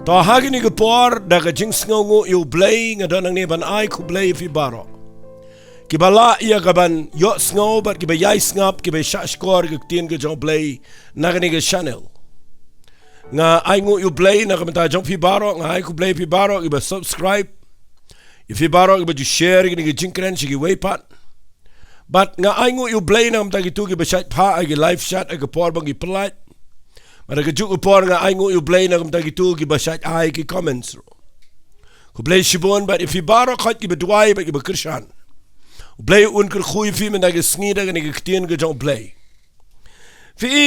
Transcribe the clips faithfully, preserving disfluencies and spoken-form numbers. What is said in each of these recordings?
To ha kine ki por da ka jingsngewnguh ïa U Blei nga don hangne ban ai khublei ïa phi baroh kiba lah ïa ka ban ïohsngew bad kiba ïai sngap kiba shah shkor ïa ka ktien ka jong U Blei na kane ka channel. Nga ainguh ïa U Blei na ka bynta jong phi baroh, nga ai khublei ïa phi baroh kiba subscribe, ïa phi baroh kiba ju share ïa kine ki jingkren sha kiwei pat. Bad nga ainguh ïa U Blei na ka bynta kito kiba shait phah ïa ki live chat ha ka por ba ngi pynlait. Bad ha kajuh ka por nga ainguh ïa U Blei na ka bynta kito kiba shait ai ki comments ruh. Khublei shibun bad ïa phi baroh khoit kiba duwai bad kiba kyrshan. U Blei un kyrkhu ïa phi mynta ka sngi da kane ka ktien ka jong U Blei. Phi i,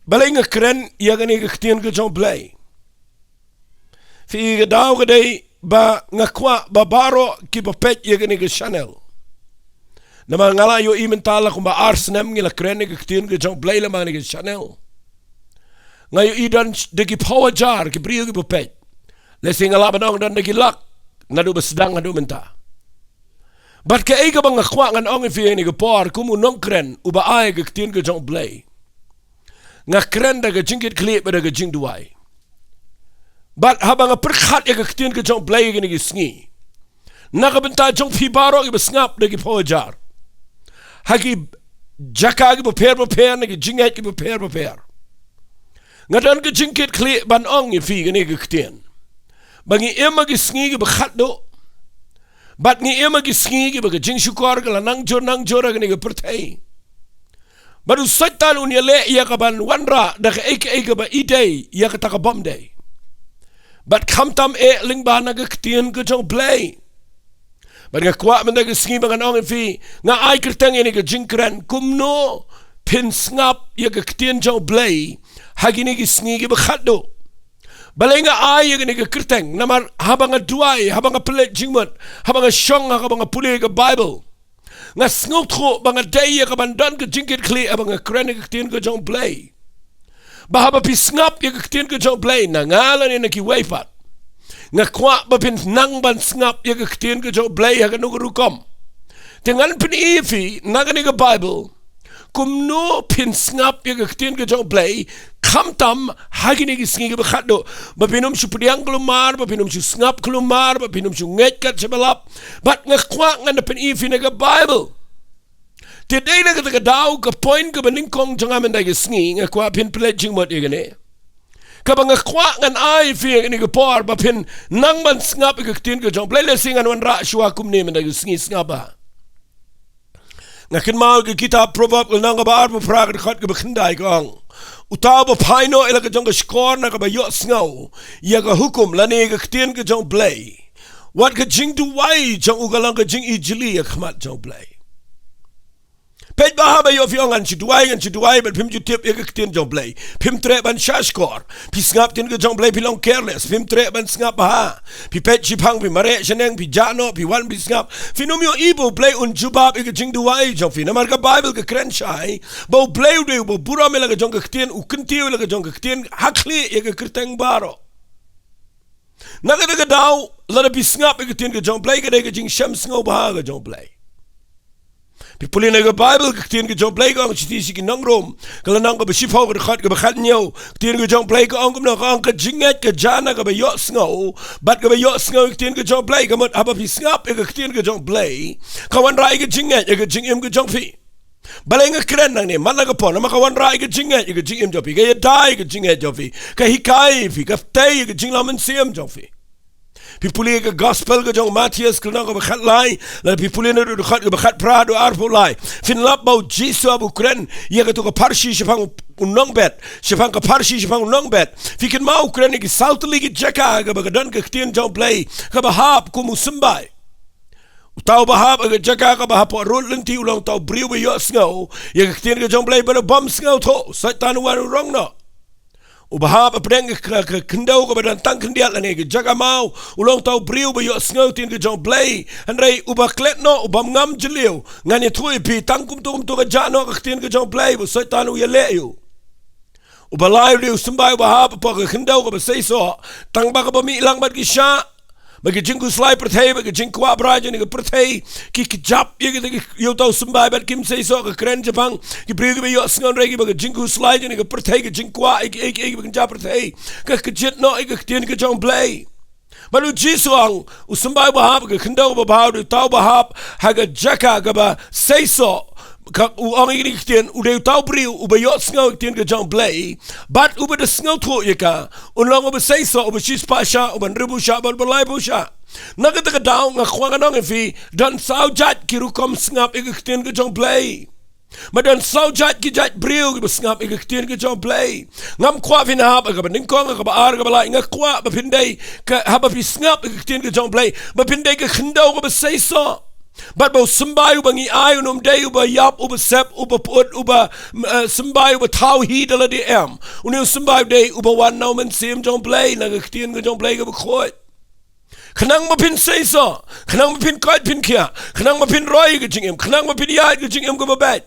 balei nga kren ïa kane ka ktien ka jong U Blei? Phi i, ka daw ka dei ba nga kwah ba baroh kiba peit ïa kane ka channel. Namar nga la ïohi mynta la kumba ar snem ngi la kren ïa ka ktien ka jong U Blei lyngba kane ka channel. Nga ïohi don da ki phew hajar ki briew kiba peit. Lehse nga lah ban ong don da ki lak naduh ba sdang haduh mynta. Bad kaei kaba nga kwah ngan ong ïa phi ha kane ka por kum u nongkren uba ai ka ktien ka jong U Blei. Nga kren da ka jingkitkhlieh bad da ka jingduwai. Bad haba nga pyrkhat ïa ka ktien ka jong U Blei ha kine ki sngi, na ka bynta jong phi baroh kiba sngap da ki phew hajar ha ki jaka kiba pher bapher na ki jingngeit kiba pher bapher, nga don ka jingkitkhlieh ban ong ïa phi kane ka ktien ba ngi im ha ki sngi kiba khatduh. Bad ngi im ha ki sngi kiba ka jingshukor ka la nang jur nang jur ha kane ka pyrthei. Bad u Soitan un ïaleh ïa ka ban wanrah da kaei kaei kaba i dei ïa kata ka bym dei. Bad khamtam eh lyngba na ka ktien ka jong U Blei. Bad nga kwah mynta ka sngi ba ngan ong ïa phi, nga ai kyrteng ïa kane ka jingkren, kumno phin sngap ïa ka ktien jong U Blei ha kine ki sngi kiba khatduh. Balei nga ai ïa kane ka kyrteng? Namar haba nga duwai, haba nga pynleit jingmut, haba nga shong ha kaba nga pule ka Baibl, nga sngewthuh ba nga dei ïa ka ban don ka jingkitkhlieh haba nga kren ïa ka ktien ka jong U Blei. Ba haba phi sngap ïa ka ktien ka jong U Blei, na nga lane na kiwei pat, nga kwah ba phin nang ban sngap ïa ka ktien ka jong U Blei ha kano ka rukom. Te ngan pyni ïa phi na kane ka Baibl kumno phin sngap ïa ka ktien ka jong U Blei, khamtam ha kine ki sngi kiba khatduh. Ba phin ym shu pdiang khlem ar, ba phin ym shu sngap khlem ar, ba phin ym shu ngeit kat shaba lap. Bad nga kwah ngan da pyni ïa phi na ka Baibl. Te dei na kata ka daw ka point kaba nyngkong jong nga mynta ka sngi, nga kwah phin pynleit jingmut ïa kane. Kaba nga kwah ngan ai ïa phi ha kane ka por ba phin nang ban sngap ïa ka ktien ka jong U Blei. Lehse ngan wanrah shuwa kumne mynta ka sngi, sngap bha. Nga kynmaw ka kitab Proverb ka lynnong kaba arphew phra ka dkhot kaba khyndai ka ong, uta uba phai noh ïa la ka jong ka shkor na kaba ïohsngew ïa ka hukum lane ka ktien ka jong U Blei, wat ka jingduwai jong u ka long ka jingijli ïa ka khmat jong U Blei. Peit bha ba ïoh phi ong ngan shu duwai, ngan shu duwai, bad phim ju tip ïa ka ktien jong U Blei. Phim treh ban shah shkor. Phi sngap ktien ka jong U Blei, phi long careless. Phim treh ban sngap bha. Phi peit shiphang, phi mareh shaneng, phi jah noh, phi wan phi sngap. Phin ym ïohi ba U Blei un jubab ïa ka jingduwai jong phi. Namar ka Baibl ka kren shai ba U Blei u dei uba burom ïa la ka jong ka ktien, u kyntiew ïa la ka jong ka ktien, ha khlieh ïa ka kyrteng baroh. Na kata ka daw, lada phi sngap ïa ka ktien ka jong U Blei, ka dei ka jingshem sngewbha ka jong U Blei. Phi pule na ka Baibl, ka ktien ka jong U Blei ka ong, shithi sha ki nong Rom ka lynnong kaba shiphew ka dkhot kaba khathynñiew. Ka ktien ka jong U Blei ka ong kumno? Ka ong, ka jingngeit ka jia na kaba ïohsngew, bad kaba ïohsngew ïa ka ktien ka jong U Blei. Ka mut haba phi sngap ïa ka ktien ka jong U Blei, ka wanrah ïa ka jingngeit ïa ka jingim ka jong phi. Balei nga kren nangne man la ka por? Namar ka wanrah ïa ka jingngeit ïa ka jingim jong phi, ka ïada ïa ka jingngeit jong phi, ka hikai ïa phi, ka tei ïa ka jinglong mynsiem jong phi. Phi pule ka Gospel ka jong u Mathaios ka lynnong kaba khatlai, lada phi pule naduh dkhot kaba khatphra haduh arphew lai, phin lap ba u Jisu haba u kren ïa kato ka pharshi shaphang u nongbet, shaphang ka pharshi shaphang u nongbet, phi kynmaw u kren ïa ki saw tylli ki jaka kaba ka don ka ktien jong U Blei kaba hap kum u symbai. Uta uba hap ha ka jaka kaba hapoh rud lynti u long uta u briew ba ïohsngew ïa ka ktien ka jong U Blei bad u bym sngewthuh, u Soitan u wan u rong noh. Uba hap hapdeng ka, ka, ka khyndew kaba don tang khyndiat lane ka jaka maw, u long uta u briew ba ïohsngew ktien ka jong U Blei, hynrei uba klet noh, u bym ngam jylliew. Ngan ïathuh ïa phi, tang kumto kumto ka jah noh ka ktien ka jong U Blei ba u Soitan u ïaleh ïa u. Uba lai u dei u symbai uba hap hapoh ka khyndew kaba seisoh, tang ba kaba mih lang bad ki shah, Ba ki jingkhuslai pyrthei, ba ki jingkwah bra jong kane ka pyrthei, ki kjap ïa kita ki, ïa uta u symbai bad kim seisoh. Ka kren shaphang ki briew kiba ïohsngew, hynrei kiba ka jingkhuslai jong kane ka pyrthei, ka jingkwah ïa ki, ïa ki, ïa kiba kynja pyrthei, ka kjit noh ïa ka ktien ka jong U Blei. Bad U Jisu u ong, u symbai uba hap ha ka khyndew kaba bha u dei uta uba hap ha ka jaka kaba seisoh. Ka, u ong ïa kane ka ktien, u dei uta u briew uba ïohsngew ïa ka ktien ka jong U Blei bad uba da sngewthuh ïa ka, un long uba seisoh, uba shispah shah, uba hynriewphew shah bad uba laiphew shah. Na kata ka daw nga kwah ngan ong ïa phi, don saw jait ki rukom sngap ïa ka ktien ka jong U Blei. Bad don saw jait ki jait briew kiba sngap ïa ka ktien ka jong U Blei. Ngam kwah phin hap ha kaba nyngkong, ha kaba ar, ha kaba lai. Nga kwah ba phin dei ka, haba phi sngap ïa ka ktien ka jong U Blei, ba phin dei ka khyndew kaba seisoh. Bad ba u symbai uba ngi ai un ym dei uba ïap, uba sep, uba pyut, uba, mm, eh, symbai uba thaw hi da lade, em. Une u symbai u dei uba wan na u Mynsiem jong U Blei, na ka ktien ka jong U Blei kaba khuid. Khnang ba phin seisoh, khnang ba phin koit phin khiah, khnang ba phin roi ka jingim, khnang ba phin ïaid ka jingim kaba beit.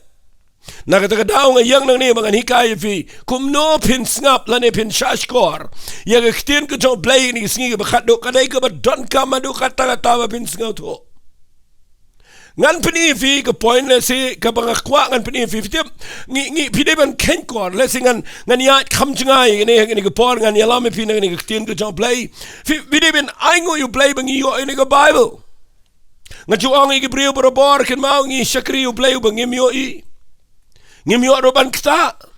Na kata ka daw nga ïeng nangne ba ngan hikai ïa phi kumno phin sngap lane phin shahshkor ïa ka ktien ka jong U Blei ha kine ki sngi kiba khatduh. Ka dei kaba donkam haduh katta katta ba phin sngewthuh. Ngan pyni ïa phi ka point, lehse kaba nga kwah ngan pyni ïa phi. Phi tip, ngi, ngi, phi dei ban kheiñ kor, lehse ngan, ngan ïaid kham jngai ïa kane, ïa kane ka por, ngan ïalam ïa phi na kane ka ktien ka jong U Blei. Phi, phi dei ban ainguh ïa U Blei ba ngi ïoh ïa kane ka Baibl. Nga ju ong ïa ki briew barabor, kynmaw, ngi shakri ïa U Blei uba ngim ïohi. Ngim ïoh ruh ban ktah.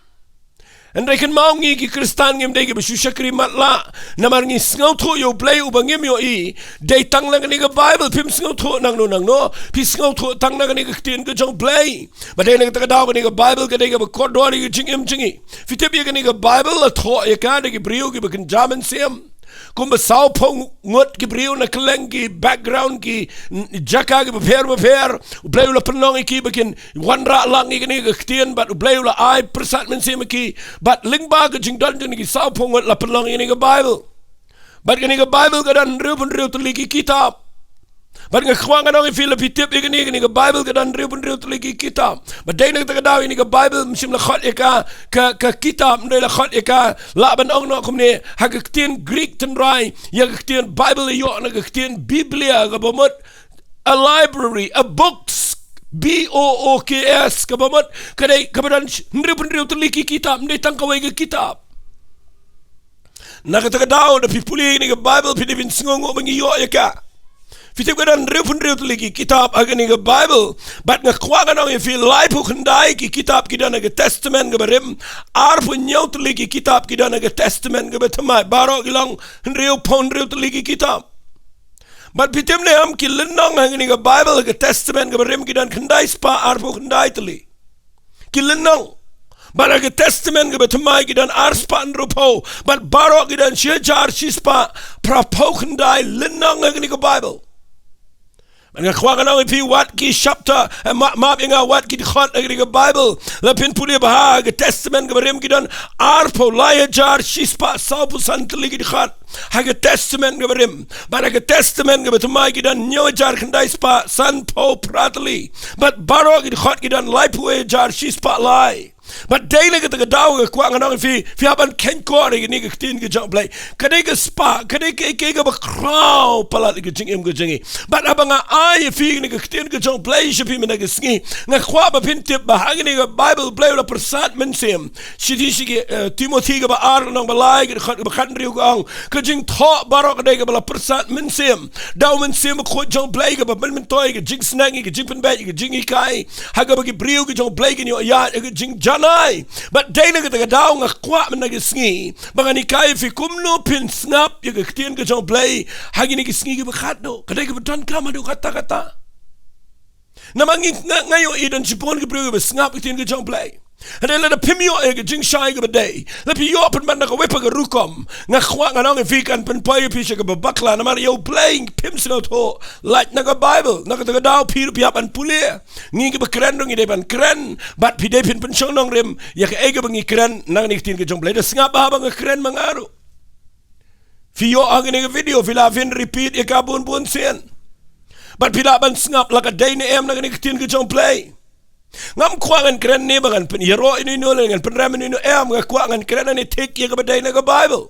Hynrei kynmaw, ngi ki Khristan ngim dei kiba shu shakri matlah, namar ngi sngewthuh ïa U Blei uba ngim ïohi. Dei tang na kane ka Baibl. Phim sngewthuh nangno nangno, phi sngewthuh tang na kane ka ktien ka jong U Blei. Bad dei na kata ka daw kane ka Baibl ka dei kaba kordor ïa ka jingim jong ngi. Phi tip, ïa kane ka Baibl la thoh ïa ka da ki briew kiba kynja mynsiem. Kumba sawphew ngut ki briew na kylleng ki background, ki n-, jaka kiba pher bapher, U Blei u la pynlong ïa ki ba kin wanrah lang ïa kane ka ktien, bad U Blei u la ai pyrsad mynsiem ïa ki. Bad lyngba ka jingdon jong kine ki sawphew ngut la pynlong ïa kane ka Baibl. Bad kane ka Baibl ka don hynriewphew hynriew tylli ki kitab. Bad nga kwah ngan ong ïa phi, lada phi tip ïa kane, kane ka Baibl ka don hynriewphew hynriew tylli ki kitab. Bad dei na kata ka daw ïa kane ka Baibl, ym shym la khot ïa ka, ka, ka kitab, ym dei, la khot ïa ka, lah ban ong noh kumne, ha ka ktien Greek tynrai ïa ka ktien Baibl, ïoh na ka ktien Biblia, kaba mut a library, a books, B O O K S, kaba mut ka dei kaba don hynriewphew hynriew tylli ki kitab, ym dei tang kawei ka kitab. Na kata ka daw, lada phi pule ïa kane ka Baibl, phi dei ban sngewnguh ba ngi ïoh ïa ka. Phi tip, ka don hynriewphew hynriew tylli ki kitab ha kane ka Baibl. Bad nga kwah ngan ong ïa phi, laiphew khyndai ki kitab ki don ha ka Testament kaba rim, arphew hynñiew tylli ki kitab ki don ha ka Testament kaba thymmai. Baroh ki long hynriewphew hynriew tylli ki kitab. Bad phi tip ne em, ki lynnong ha kane ka Baibl ha ka Testament kaba rim ki don khyndai spah arphew khyndai tylli ki lynnong. Bad ha ka Testament kaba thymmai ki don ar spah hynriewphew. Bad baroh ki don shi hajar shi spah phraphew khyndai lynnong ha kane ka Baibl. Bad nga kwah ngan ong ïa phi, wat ki chapter, eh, ma-, map ïa nga, wat ki dkhot ha kane ka Baibl. Lada phin pule bha ha ka Testament kaba rim ki don arphew lai hajar shi spah sawphew san tylli ki dkhot ha ka Testament kaba rim. Bad ha ka Testament kaba thymmai ki don hynñiew hajar khyndai spah sanphew phra tylli. Bad baroh ki dkhot ki don laiphew hajar shi spah lai. Bad dei na kata ka daw nga kwah ngan ong ïa phi, phi hap ban kheiñ kor ïa kane ka ktien ka jong U Blei. Ka dei ka spah, ka dei ka, ka, kaba khraw palat ïa ka jingim ka jong ngi. Bad haba nga ai ïa phi kane ka ktien ka jong U Blei sha phi mynta ka sngi, nga kwah ba phin tip ba ha kane ka Baibl U Blei u la pyrsad mynsiem. Shithi sha ki, eh, Timothi kaba ar, lynnong ba lai, ka dkhot kaba khathynriew ka ong, ka jingthoh baroh ka dei kaba la pyrsad mynsiem da u Mynsiem Bakhuid jong U Blei, kaba pynmyntoi ïa ka jingsneng, ïa ka jingpynbeit, ïa ka jinghikai, ha kaba ki briew ki jong U Blei kin ïoh ïaid ha ka jingjanai. Bad dei na kata ka daw nga kwah mynta ka sngi ba ngan hikai ïa phi kumno phin sngap ïa ka ktien ka jong U Blei ha kine ki sngi kiba khatduh. Ka dei kaba donkam haduh katta katta. Namar ngi, nga, nga ïohi don shibun ki briew kiba sngap ïa ka ktien ka jong U Blei. Hynrei lada phim ïoh ïa ka jingshai kaba dei, lada phi ïoh pynban na kawei pat ka rukom, nga kwah ngan ong ïa phi, kan pynpoi ïa phi sha kaba bakla, namar ïa U Blei phim sngewthuh. Lait na ka Baibl, na kata ka daw phi ruh phi hap ban pule. Ngi kiba kren ruh ngi dei ban kren, bad phi dei phin pynshong nongrim ïa kaei kaba ngi kren na kane ka ktien ka jong U Blei. Da sngap bha ba nga kren ma nga ruh. Phi ïoh ha kane ka video, phi lah phin repeat ïa ka bun bun sien. Bad phi lah ban sngap la ka dei ne em na kane ka ktien ka jong U Blei. Ngam kwah ngan kren ne ba ngan pynïaroh ïano ïano lane ngan pynrem ïano ïano, em, nga kwah ngan kren hangne thik ïa kaba dei na ka Baibl.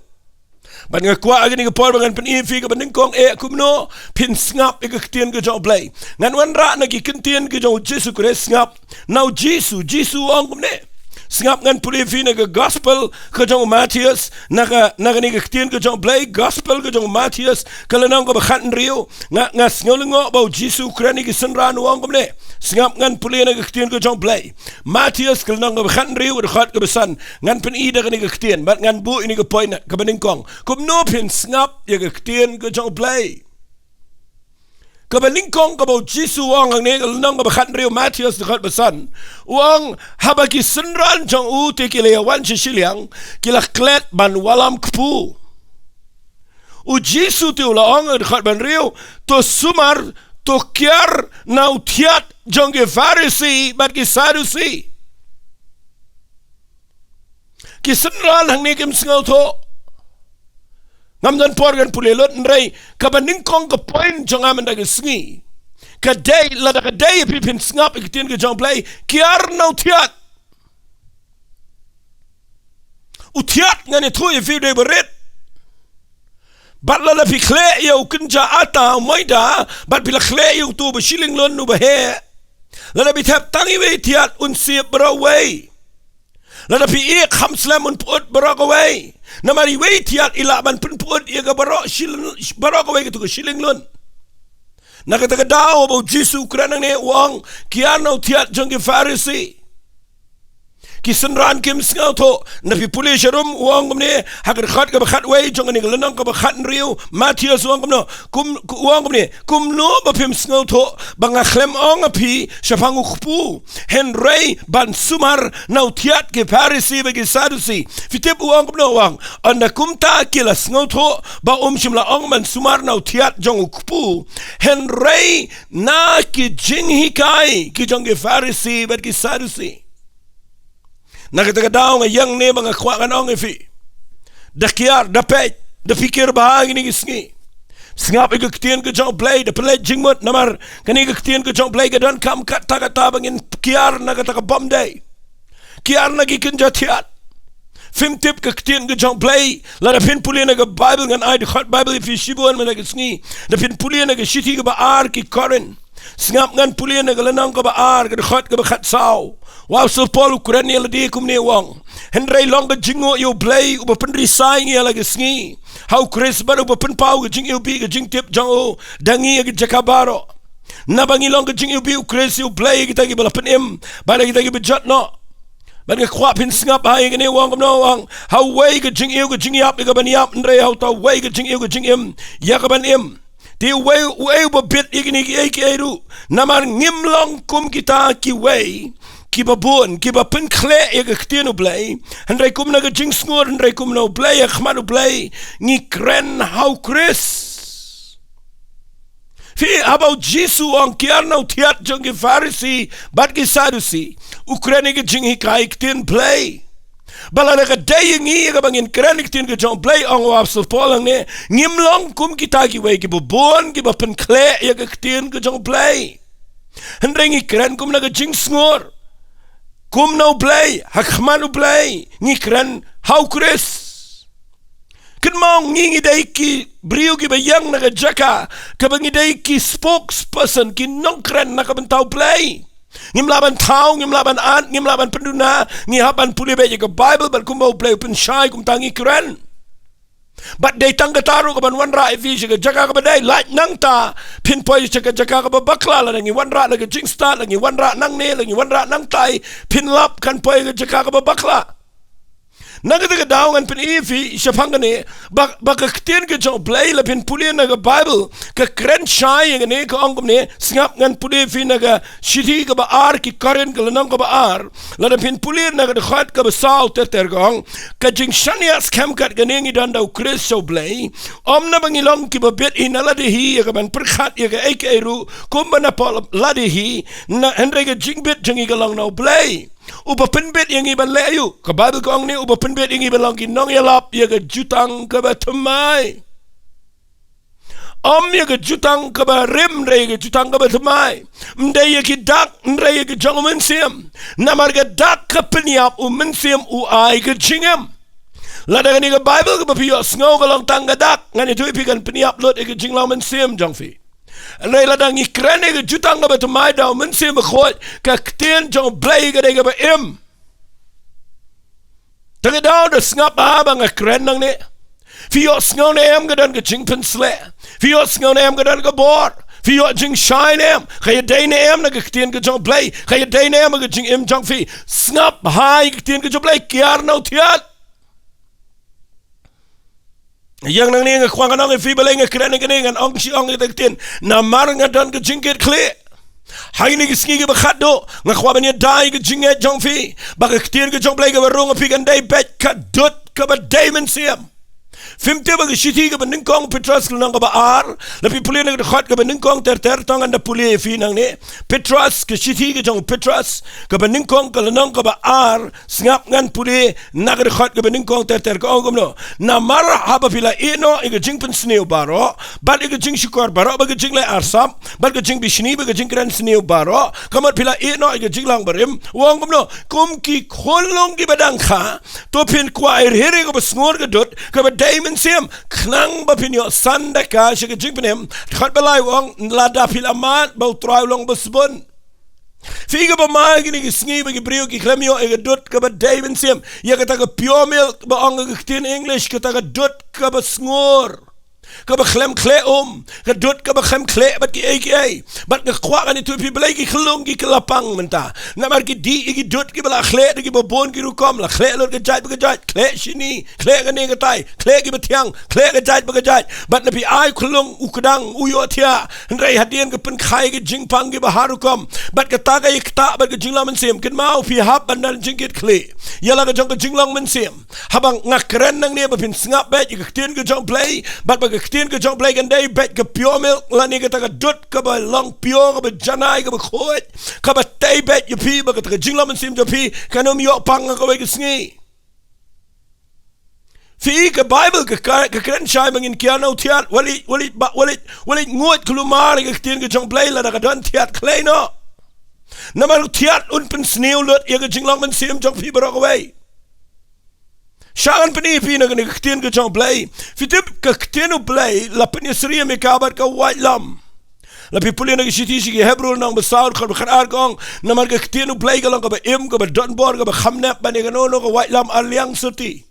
Bad nga kwah ha kane ka por ba ngan pyni ïa phi kaba nyngkong, eh, kumno phin sngap ïa ka ktien ka jong U Blei. Ngan wanrah na ki kyntien ka jong U Jisu Khrist, sngap. Na U Jisu, Jisu u ong kumne. Sngap, ngan pule ïa phi na ka gospel ka jong u Mathaios, na ka, na kane ka ktien ka jong U Blei, gospel ka jong u Mathaios, ka lynnong kaba khathynriew. Nga, nga sngew lyngngoh ba U Jisu u kren ïa ki synran, u ong kumne. Sngap, ngan pule na ka ktien ka jong U Blei. Mathaios ka lynnong kaba khathynriew, ka dkhot kaba san. Ngan pyni da kane ka ktien, bad ngan buh ïa kane ka point kaba nyngkong. Kumno phin sngap ïa ka ktien ka jong U Blei. Kaba nyngkong kaba U Jisu u ong hangne, ka lynnong kaba khathynriew, Mathaios dkhot ba san. U ong, haba ki synran jong u te ki la ïa wan sha shiliang, ki la klet ban wallam kpu. U Jisu te u la ong, dkhot ba hynriew, to sumar, to kiar na u thiat jong ki Pharisi bad ki Saddusi. Ki synran hangne kim sngewthuh. Ngam don por ngan pule lut, hynrei kaba nyngkong ka point jong nga mynta ka sngi, ka dei, lada ka dei ïa phi phin sngap ïa ka ktien ka jong U Blei, kiar na u thiat. U thiat, ngan ïathuh ïa phi, u dei ba rit. Bad lada phi khleh ïa u kynja atta, u maida, bad phi la khleh ïa uto uba shilynglun, uba heh, lada phi thep tang iwei i thiat, un sip baroh iwei. Lada phi ïeh kham slem, un pyut baroh kawei. Namar iwei i thiat i lah ban pynpyut ïa ka baroh shil-, baroh kawei kato ka shilynglun. Na kata ka daw ba U Jisu u kren hangne, u ong, kiar na u thiat jong ki Pharisi. Ki synran kim sngewthuh. Na phi pule sharum, u ong kumne, ha ka dkhot kaba khatwei jong kane ka lynnong kaba khathynriew, Mathaios, u ong kumno, kum, u ong kumne, kumno ba phim sngewthuh ba nga khlem ong ha phi shaphang u kpu, hynrei ban sumar na u thiat ki Pharisi bad ki Saddusi. Phi tip u ong kumno, u ong, ynda kumta ki la sngewthuh ba um shym la ong ban sumar na u thiat jong u kpu, hynrei na ki jinghikai ki jong ki Pharisi bad ki Saddusi. Na kata ka daw nga ïeng ne ba nga kwah ngan ong ïa phi. Da kiar, da peit, da pyrkhat bha ha kine ki sngi. Sngap ïa ka ktien ka jong U Blei, da pynleit jingmut, namar kane ka ktien ka jong U Blei ka donkam katta katta ba ngin kiar na kata ka bym dei. Kiar na ki kynja thiat. Phim tip ka ktien ka jong U Blei, lada phin pule na ka Baibl, ngan ai dkhot Baibl ïa phi shibun mynta ka sngi. Da phin pule na ka shithi kaba ar ki Korinth. Sngap, ngan pule na ka lynnong kaba ar, ka dkhot kaba khatsaw. U Apostol Paul u kren ïa lade kumne, u ong, hynrei long ka jingnguh ïa U Blei uba pynrisai ngi ïa la ka sngi ha U Khrist, bad uba pynpaw ka jingiwbih ka jingtip jong u da ngi ïa ka jaka baroh. Naba ngi long ka jingiwbih U Khrist ïa U Blei ïa kita kiba la pynim bad ïa kita kiba jot noh. Bad nga kwah phin sngap ha ïa kane, u ong kumno, u ong, ha uwei ka jingïew ka jingïap ïa ka ban ïap, hynrei ha uta uwei ka jingïew ka jingim ïa ka ban im. Te uwei, uei uba bit ïa kine kiei kiei ruh? Namar ngim long kum kita kiwei kiba bun, kiba pynkhleh ïa ka ktien U Blei, hynrei kum na ka jingsngur, hynrei kum na U Blei, ha khmat U Blei ngi kren ha U Khrist. Phi, haba U Jisu u ong kiar na u thiat jong ki Pharisi bad ki Saddusi, u kren ïa ka jinghikai ktien Blei. Ba lada ka dei ïa ngi ïa kaba ngin kren ïa ka ktien ka jong U Blei, ong u Apostol Paul hangne, ngim long kum kita kiwei kiba bun kiba pynkhleh ïa ka ktien ka jong U Blei. Hynrei ngi kren kum na ka jingsngur, kum na U Blei, ha khmat U Blei ngi kren ha U Khrist. Kynmaw, ngi ngi dei ki briew kiba ïeng na ka jaka kaba ngi dei ki spokesperson, ki nongkren na ka bynta U Blei. Ngim lah ban thaw, ngim lah ban at, ngim lah ban pynduna, ngi hap ban pule beit ïa ka Baibl bad kumba U Blei u pynshai kumta ngi kren. Bad dei tang kata ruh ka ban wanrah ïa phi sha ka jaka kaba dei. Lait nangta phin poi sha ka jaka kaba bakla. Lada ngi wanrah na ka jingstad, lada ngi wanrah nangne, lada ngi wanrah nangtai, phin lap kan poi ka jaka kaba bakla. Na kata ka daw ngan pyni ïa phi shaphang kane, ba, ba ka ktien ka jong U Blei, lada phin pule na ka Baibl, ka kren shai ïa kane, ka ong kumne. Sngap, ngan pule ïa phi na ka shithi kaba ar ki Korinth, ka lynnong kaba ar. Lada phin pule na ka dkhot kaba saw ter ter, ka ong, ka jingshaniah skhem kat kane ngi don da U Khrist sha U Blei, ym naba ngi long kiba bit hi na lade hi ïa ka ban pyrkhat ïa kaei kaei ruh kumba na pop lade hi, na, hynrei ka jingbit jong ngi ka long na U Blei uba pynbit ïa ngi ban leh aïu. Ka Baibl ka ong ne, uba pynbit ïa ngi ban long ki nongïalap ïa ka jutang kaba thymmai. Ym ïa ka jutang kaba rim, hynrei ïa ka jutang kaba thymmai. Ym dei ïa ki dak, hynrei ïa ka jong U Mynsiem. Namar ka dak ka pynïap, U Mynsiem u ai ka jingim. Lada kane ka Baibl kaba phi ïohsngew ka long tang ka dak, ngan ïathuh ïa phi kan pynïap lut ïa ka jinglong mynsiem jong phi. Hynrei lada ngi kren ïa ka jutang kaba thymmai da u Mynsiem Bakhuid, ka ktien jong u Blei ka dei kaba im. Te nga daw da sngap ha ba nga kren nangne. Phi ïohsngew ne em ka don ka jingpynsleh? Phi ïohsngew ne em ka don ka bor? Phi ïoh jingshai ne em? Ka ïadei ne em na ka ktien ka jong u Blei? Ka ïadei ne em ka jingim jong phi? Sngap ha ïa ka ktien ka jong u Blei, kiar na u thiat. Ïa nangne nga kwah ngan ong ïa phi, balei nga kren ïa kane, ngan ong shi ong ïa ka ktien. Namar nga don ka jingkitkhlieh. Ha kine ki sngi kiba khatduh, nga kwah ban ïada ïa ka jingngeit jong phi ba ka ktien ka jong u Blei kaba rung ha phi kan dei beit ka dud kaba dei mynsiem. Phim tip ba ka shithi kaba nyngkong Petros ka lynnong kaba ar, lada phi pule na ka dkhot kaba nyngkong ter ter, to ngan da pule ïa phi nangne. Petros, ka shithi ka jong u Petros kaba nyngkong ka lynnong kaba ar, sngap, ngan pule na ka dkhot kaba nyngkong ter ter, ka ong kumno: Namar haba phi la ïehnoh ïa ka jingpynsniew baroh, bad ïa ka jingshukor baroh, bad ka jingleh arsap, bad ka jingbishni, bad ka jingkren sniew baroh, ka mut phi la ïehnoh ïa ka jinglang barim. U ong kumno? Kum ki khunlung kiba dang kha, to phin kwah hir hir ïa kaba sngur ka dud kaba dei mynsiem, khnang ba phin ïoh san da ka sha ka jingpynim. Dkhot ba lai u ong: Lada phi la mad, ba U Trai u long ba sbun. Phi, kaba ma kine ki sngi ba ki briew ki khlem ïoh ïa ka dud kaba dei mynsiem, ïa kata ka pure milk ba ong ka ktien English, kata ka dud kaba sngur, kaba khlem khleh um, ka dud kaba khlem khleh bad kiei kiei. Bad nga kwah ngan ïathuh ïa phi balei ki khunlung ki kylla pang mynta. Namar ki dih ïa ki dud kiba la khleh da kiba bun ki rukom, la khleh lut ka jait bad ka jait, khleh shini, khleh kane katai, khleh kiba thiang, khleh ka jait bad ka jait. Bad lada phi ai u khunlung u kdang, u ïohthiah, hynrei hadien ka pynkha ïa ki jingpang kiba har rukom, bad kata ka ïa ktah bad ka jinglong mynsiem, kynmaw, phi hap ban don jingkitkhlieh ïa la ka jong ka jinglong mynsiem. Haba nga kren nangne ba phin sngap beit ïa ka ktien ka jong u Blei, bad ba ka ktien ka jong u Blei kan dei beit ka pure milk, lane kata ka dud kaba long pure, kaba janai, kaba khuid, kaba tei beit ïa phi, ba kata ka jinglong mynsiem jong phi kan ym ïoh pang ha kawei ka sngi. Phi, ka Baibl ka, ka, ka kren shai ba ngin kiar na u thiat. Wat leit, wat leit, ba, wat leit, wat leit nguid kulmar ïa ka ktien ka jong u Blei lada ka don thiat khlei noh. Namar u thiat un pynsniew lut ïa ka jinglong mynsiem jong phi baroh kawei. Sha ngan pyni ïa phi na kane ka ktien ka jong u Blei. Phi tip, ka ktien u Blei la pynïasyriem ïa ka bad ka waitlam. Lada phi pule na ka shithi sha ki Hebru lynnong ba saw, dkhot ba khatar, ka ong: Namar ka ktien u Blei ka long kaba im, kaba donbor, kaba kham nep ban ïa kano kano ka waitlam arliang syrti.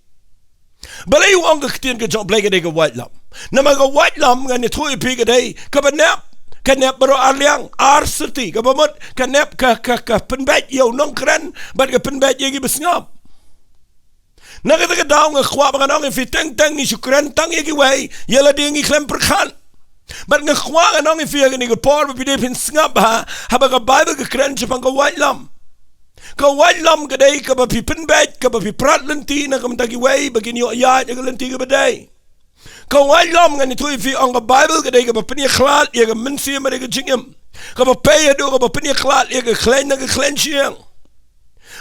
Balei u ong ka ktien ka jong u Blei ka dei ka waitlam? Namar ka waitlam, ngan ïathuh ïa phi, ka dei kaba nep, ka nep baroh arliang, ar syrti, kaba mut ka nep, ka, ka, ka pynbeit ïa u nongkren bad ka pynbeit ïa kiba sngap. Na kata ka daw nga kwah ba ngan ong ïa phi, teng teng ngi shu kren tang ïa kiwei, ïa lade ngi khlem pyrkhat. Bad nga kwah ngan ong ïa phi ha kane ka por ba phi dei phin sngap bha, haba ka Baibl ka kren shaphang ka waitlam. Ka waitlam ka dei kaba phi pynbeit, kaba phi prat lynti na ka bynta kiwei ba kin ïoh ïaid ha ka lynti kaba dei. Ka waitlam, ngan ïathuh ïa phi, ong ka Baibl, ka dei kaba pynïakhlad ïa ka mynsiem bad ïa ka jingim, kaba pei haduh kaba pynïakhlad ïa ka khleiñ na ka khleiñ shyieng.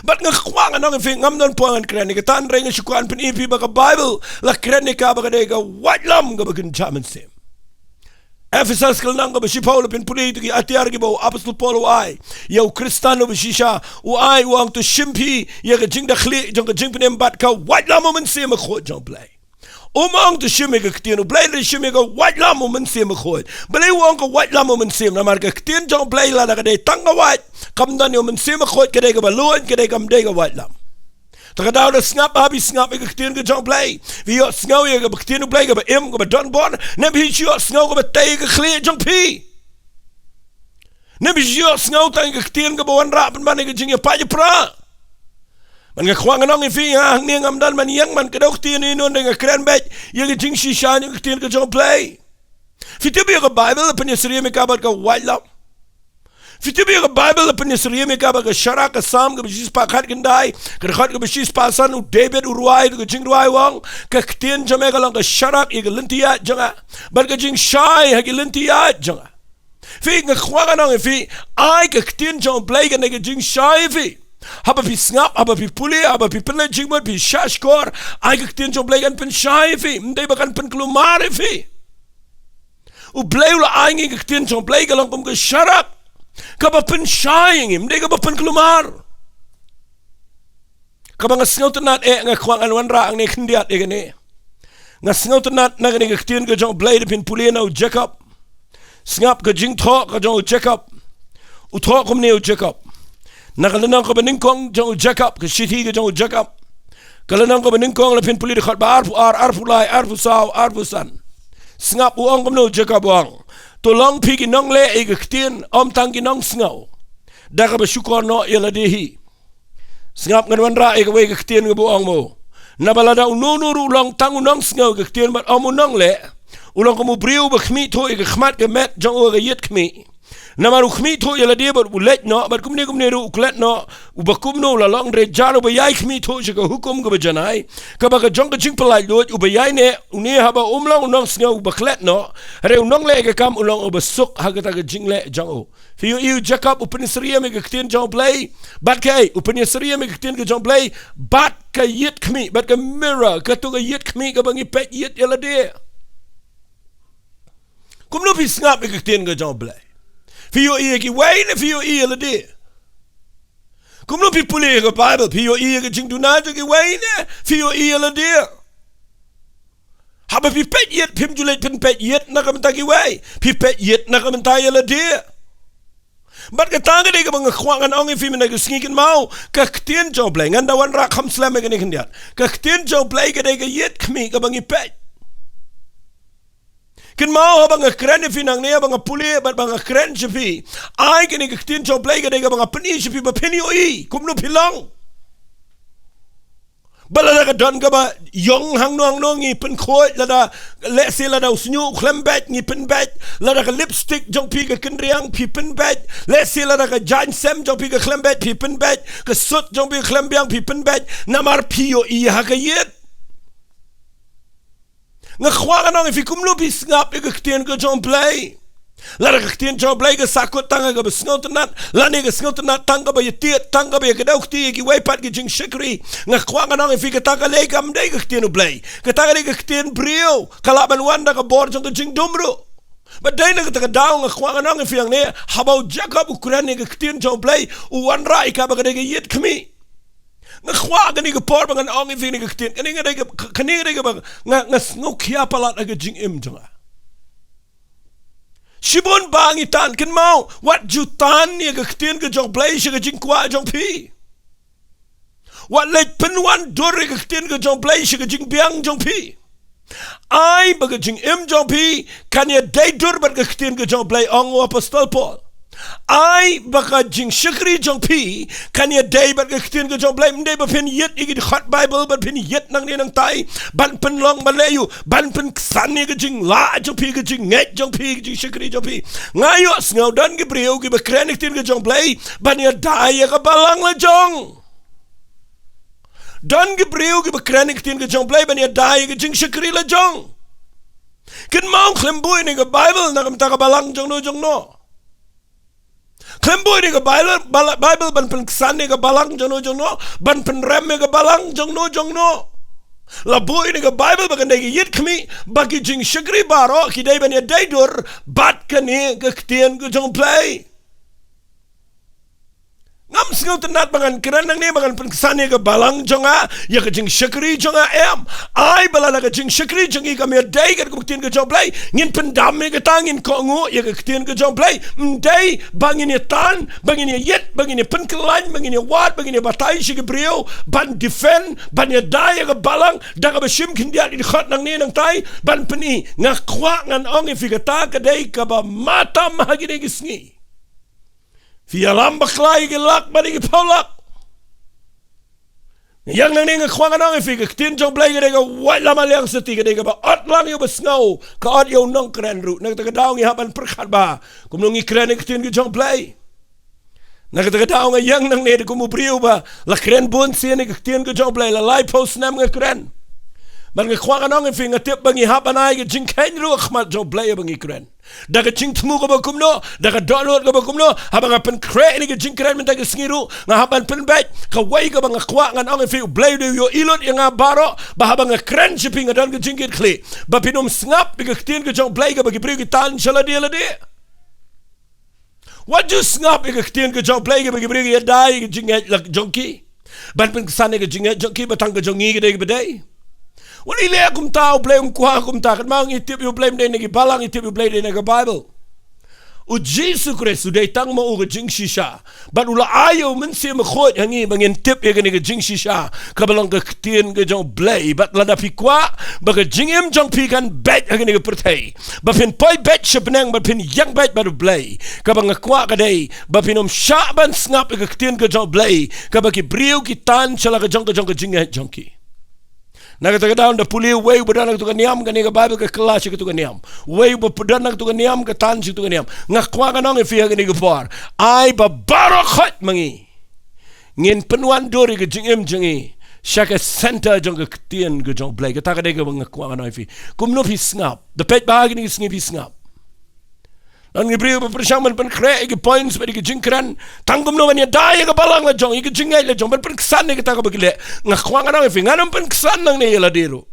Bad nga kwah ngan ong ïa phi, ngam don por ngan kren ïa kata, hynrei nga shu kwah pyni ïa phi ba ka Baibl la kren ïa ka ba ka dei ka waitlam kaba kynjah mynsiem. Ephesos ka lynnong kaba shiphew, lada phin pule ïa ki atiar kiba u Apostol Paul u ai ïa u Khristan uba shisha, u ai, u ong: To shim phi ïa ka jingdakhlieh jong ka jingpynim bad ka waitlam u Mynsiem Bakhuid jong u Blei. Um ong to shim ïa ka ktien u Blei, hynrei shim ïa ka waitlam u Mynsiem Bakhuid. Balei u ong ka waitlam u Mynsiem? Namar ka ktien jong u Blei lada ka dei tang ka wait, kam don ïa u Mynsiem Bakhuid, ka dei kaba luid, ka dei, kam dei ka waitlam. Te ka daw da sngap, haba phi sngap ïa ka ktien ka jong u Blei, phi ïohsngew ïa ka ktien u Blei kaba im, kaba donbor, ne phi ïohsngew kaba tei ïa ka khlieh jong phi? Ne phi ïohsngew tang ïa ka ktien kaba wanrah pynban ïa ka jingïapait ïapra? Bad nga kwah ngan ong ïa phi, nga hangne ngam don ban ïeng ban kdew ktien ïa uno uno, nga kren beit ïa ka jingshisha ïa ka ktien ka jong u Blei. Phi tip, ïa ka Baibl la pynïasyriem ïa ka bad ka waitlam. Phi tip, ïa ka Baibl la pynïasyriem ïa ka bad ka sharak. Ka Salm kaba shispah khatkhyndai, ka dkhot kaba shispah san, u David u rwai da ka jingrwai, u ong: Ka ktien jong me ka long ka sharak ïa ka lynti ïaid jong nga, bad ka jingshai ha ki lynti ïaid jong nga. Phi, nga kwah ngan ong ïa phi, ai ka ktien jong u Blei kan dei ka jingshai ïa phi. Haba phi sngap, haba phi pule, haba phi pynleit jingmut, phi shahshkor, ai ka ktien jong u Blei kan pynshai ïa phi, ym dei ba kan pynkulmar ïa phi. U Blei u la ai ngi ka ktien jong u Blei ka long kum ka sharak, kaba pynshai ïa ngi, ym dei kaba pynkulmar. Kaba nga sngewtynnat eh, nga kwah ngan wanrah hangne khyndiat ïa kane. Nga sngewtynnat na kane ka ktien ka jong U Blei da phin pule na u Jakob. Sngap ka jingthoh ka jong u Jakob. U thoh kumne u Jakob. Na ka lynnong kaba nyngkong jong u Jakob, ka shithi ka jong u Jakob. Ka lynnong kaba nyngkong, la phin pule dkhot ba arphew ar, arphew lai, arphew saw, arphew san. Sngap, u ong kumne u Jakob, u ong: To long phi ki nongleh ïa ka ktien, ym tang ki nongsngew. Da kaba shukor noh ïa lade hi. Sngap, ngan wanrah ïa kawei ka ktien kaba u ong mo. Naba lada uno uno ruh u long tang u nongsngew ïa ka ktien bad ym u nongleh, u long kum u briew ba khmih thuh ïa ka khmat ka met jong u ha ka ïit khmih. Namar u khmih thuh ïa lade bad u leit noh, bad kumne kumne ruh u klet noh, uba kumno u la long, hynrei jan uba ïai khmih thuh sha ka hukum kaba janai, kaba ka jong ka jingpyllait luid, uba ïaineh une haba um long u nongsngew uba klet noh, hynrei u nongleh ïa ka kam u long uba suk ha kata ka jingleh jong u. Phi ïohi, u Jakob u pynïasyriem ïa ka ktien jong U Blei. Bad kaei, u pynïasyriem ïa ka ktien ka jong U Blei bad ka ïit khmih, bad ka mirror, kato ka ïit khmih kaba ngi peit ïit ïa lade. Kumno phi sngap ïa ka ktien ka jong U Blei? Phi ïohi ïa kiwei ne phi ïohi ïa lade? Kumno phi pule ïa ka Baibl? Phi ïohi ïa ka jingduna jong kiwei ne phi ïohi ïa lade? Haba phi peit ïit, phim ju leit pynpeit ïit na ka bynta kiwei, phi peit ïit na ka bynta ïa lade. Bad kata ka dei kaba nga kwah ngan ong ïa phi mynta ka sngi, kynmaw, ka ktien jong U Blei, ngan da wanrah kham slem ïa kane khyndiat. Ka ktien jong U Blei ka dei ka ïit khmih kaba ngi peit. Kynmaw, haba nga kren ïa phi nangne, haba nga pule bad ba nga kren sha phi, ai kane ka ktien jong U Blei ka dei kaba nga pyni sha phi ba phin ïohi kumno phi long. Ba lada ka don kaba ïong hangno hangno ngi pynkhuid, lada, lehse lada u shñiuh u khlem beit ngi pynbeit, lada ka lipstick jong phi ka kynriang phi pynbeit, lehse lada ka jaiñsem jong phi ka khlem beit phi pynbeit, ka suit jong phi ka khlem biang phi pynbeit, namar phi ïohi ha ka ïit. Nga kwah ngan ong ïa phi kumno phi sngap ïa ka ktien ka jong U Blei. Lada ka ktien jong U Blei ka sahkut tang ha kaba sngewtynnat, lane ka sngewtynnat tang kaba ïatied, tang kaba ïakdew kti ïa kiwei pat ki jingshakri, nga kwah ngan ong ïa phi kata ka dei kam dei ka ktien U Blei. Kata ka dei ka ktien briew, ka lah ban wan da ka bor jong ka jingdum ruh. Bad dei na kata ka daw nga kwah ngan ong ïa phi hangne, haba u Jakob u kren ïa ka ktien jong U Blei, u wanrah ïa ka ba ka dei ka ïit khmih. Nga kwah kane ka por ba ngan ong ïa phi kane ka ktien, kane ka dei ka, kane ka dei kaba nga, nga sngewkhia palat ha ka jingim jong nga. Shibun ba ngi tan, kynmaw, wat ju tan ïa ka ktien ka jong U Blei sha ka jingkwah jong phi. Wat leit pynwandur ïa ka ktien ka jong U Blei sha ka jingbiang jong phi. Ai ba ka jingim jong phi kan ïadei dur bad ka ktien ka jong U Blei, ong u Apostol Paul. Ai ba ka jingshakri jong phi kan ïadei bad ka ktien ka jong U Blei, ym dei ba phin ïit ïa ki dkhot Baibl, ban phin ïit nangne nangtai, ban pynlong ban leh aïu, ban pynksan ïa ka jinglah jong phi, ka jingngeit jong phi, ka jingshakri jong phi. Nga ïohsngew don ki briew kiba kren ïa ka ktien ka jong U Blei ban ïada ïa ka balang la jong. Don ki briew kiba kren ïa ka ktien ka jong U Blei ban ïada ïa ka jingshakri la jong. Kynmaw, khlem buh ïa kane ka Baibl na ka bynta ka balang jong no jong no. Khlem buh ïa kane ka Baibl, Baibl ban pynksan ïa ka balang jong no jong no, ban pynrem ïa ka balang jong no jong no. La buh ïa kane ka Baibl ba kan dei ka ïit khmih, ba ki jingshakri baroh ki dei ban ïadei dur bad kane ka ktien ka jong U Blei. Ngam sngewtynnat ba ngan kren nangne ba ngan pynksan ïa ka balang jong nga, ïa ka jingshakri jong nga, em. Ai ba lada ka jingshakri jong ngi kam ïadei katkum ka ktien ka jong U Blei, ngin pyndam ïa kata, ngin kohnguh ïa ka ktien ka jong U Blei. Ym dei ba ngin ïa tan, ba ngin ïa ïit, ba ngin ïa pynkyllain, ba ngin ïa wad, ba ngin ïa batai sha ki briew, ban defend, ban ïada ïa ka balang da kaba shim khyndiat ki dkhot nangne nangtai, ban pyni. Nga kwah ngan ong ïa phi kata ka dei kaba matam ha kine ki sngi. Phi ïalam bakla ïa ki lak bad ïa ki phew lak. Ïa nangne nga kwah ngan ong ïa phi, ka ktien jong U Blei ka dei ka wait lam ha liang sati, ka dei kaba ot lang ïa uba sngew, ka ot ïa u nongkren ruh. Na kata ka daw ngi hap ban pyrkhat bha kumno ngi kren ïa ka ktien ka jong U Blei. Na kata ka daw nga ïeng nangne da kum u briew ba la kren bun sien ïa ka ktien ka jong U Blei, la laiphew snem nga kren. Bad nga kwah ngan ong ïa phi, nga tip ba ngi hap ban ai ka jingkheiñ ruh ha khmat jong U Blei ïa ba ngi kren. Da ka jingthmu kaba kumno, da ka dohnud kaba kumno, haba nga pynkhreh ïa kane ka jingkren mynta ka sngi ruh, nga hap ban pynbeit. Kawei kaba nga kwah ngan ong ïa phi, U Blei u dei u ïohi lut ïa nga baroh, ba haba nga kren sha phi nga don ka jingkitkhlieh ba phin ym sngap ïa ka ktien ka jong U Blei kaba ki briew ki tan sha lade lade. Wat ju sngap ïa ka ktien ka jong U Blei kaba ki briew ki ïada ïa ka jingngeit la jong ki. Ban pynksan ïa ka jingngeit jong ki, ba tang ka jong ngi ka dei kaba dei. Wat lei leh kumta, U Blei um kwah kumta. Katba ngi tip ïa U Blei ym dei na ki balang, ngi tip ïa U Blei dei na ka Baibl. U Jisu Khrist u dei tang ma u ka jingshisha. Bad u la ai ïa U Mynsiem Bakhuid ha ngi ba ngin tip ïa kane ka jingshisha, kaba long ka ktien ka jong U Blei. Bad lada phi kwah ba ka jingim jong phi kan beit ha kane ka pyrthei, ba phin poi beit sha bneng, ba phin ïeng beit bad U Blei, kaba nga kwah ka dei ba phin ym shah ban sngap ïa ka ktien ka jong U Blei, kaba ki briew ki tan sha la ka jong ka jong ka jingngeit jong ki. Na kata ka daw, ynda pule uwei uba don na kata ka niam, kane ka Baibl ka kylla sha kata ka niam. Uwei uba don na kata ka niam ka tan sha kata ka niam. Nga kwah ngan ong ïa phi ha kane ka por, ai ba baroh khoit ma ngi ngin pynwandur ïa ka jingim jong ngi sha ka center jong ka ktien ka jong U Blei. Kata ka dei kaba nga kwah ngan ong ïa phi. Kumno phi sngap? Da peit bha ha kine ki sngi phi sngap. Don ki briew ba pyrshang ban pynkhreh ïa ki points bad ïa ki jingkren, tang kumno ban ïada ïa ka balang la jong, ïa ka jingngeit la jong, ban pynksan ïa kata kaba ki leh. Nga kwah ngan ong ïa phi, ngan ym pynksan nangne ïa lade ruh.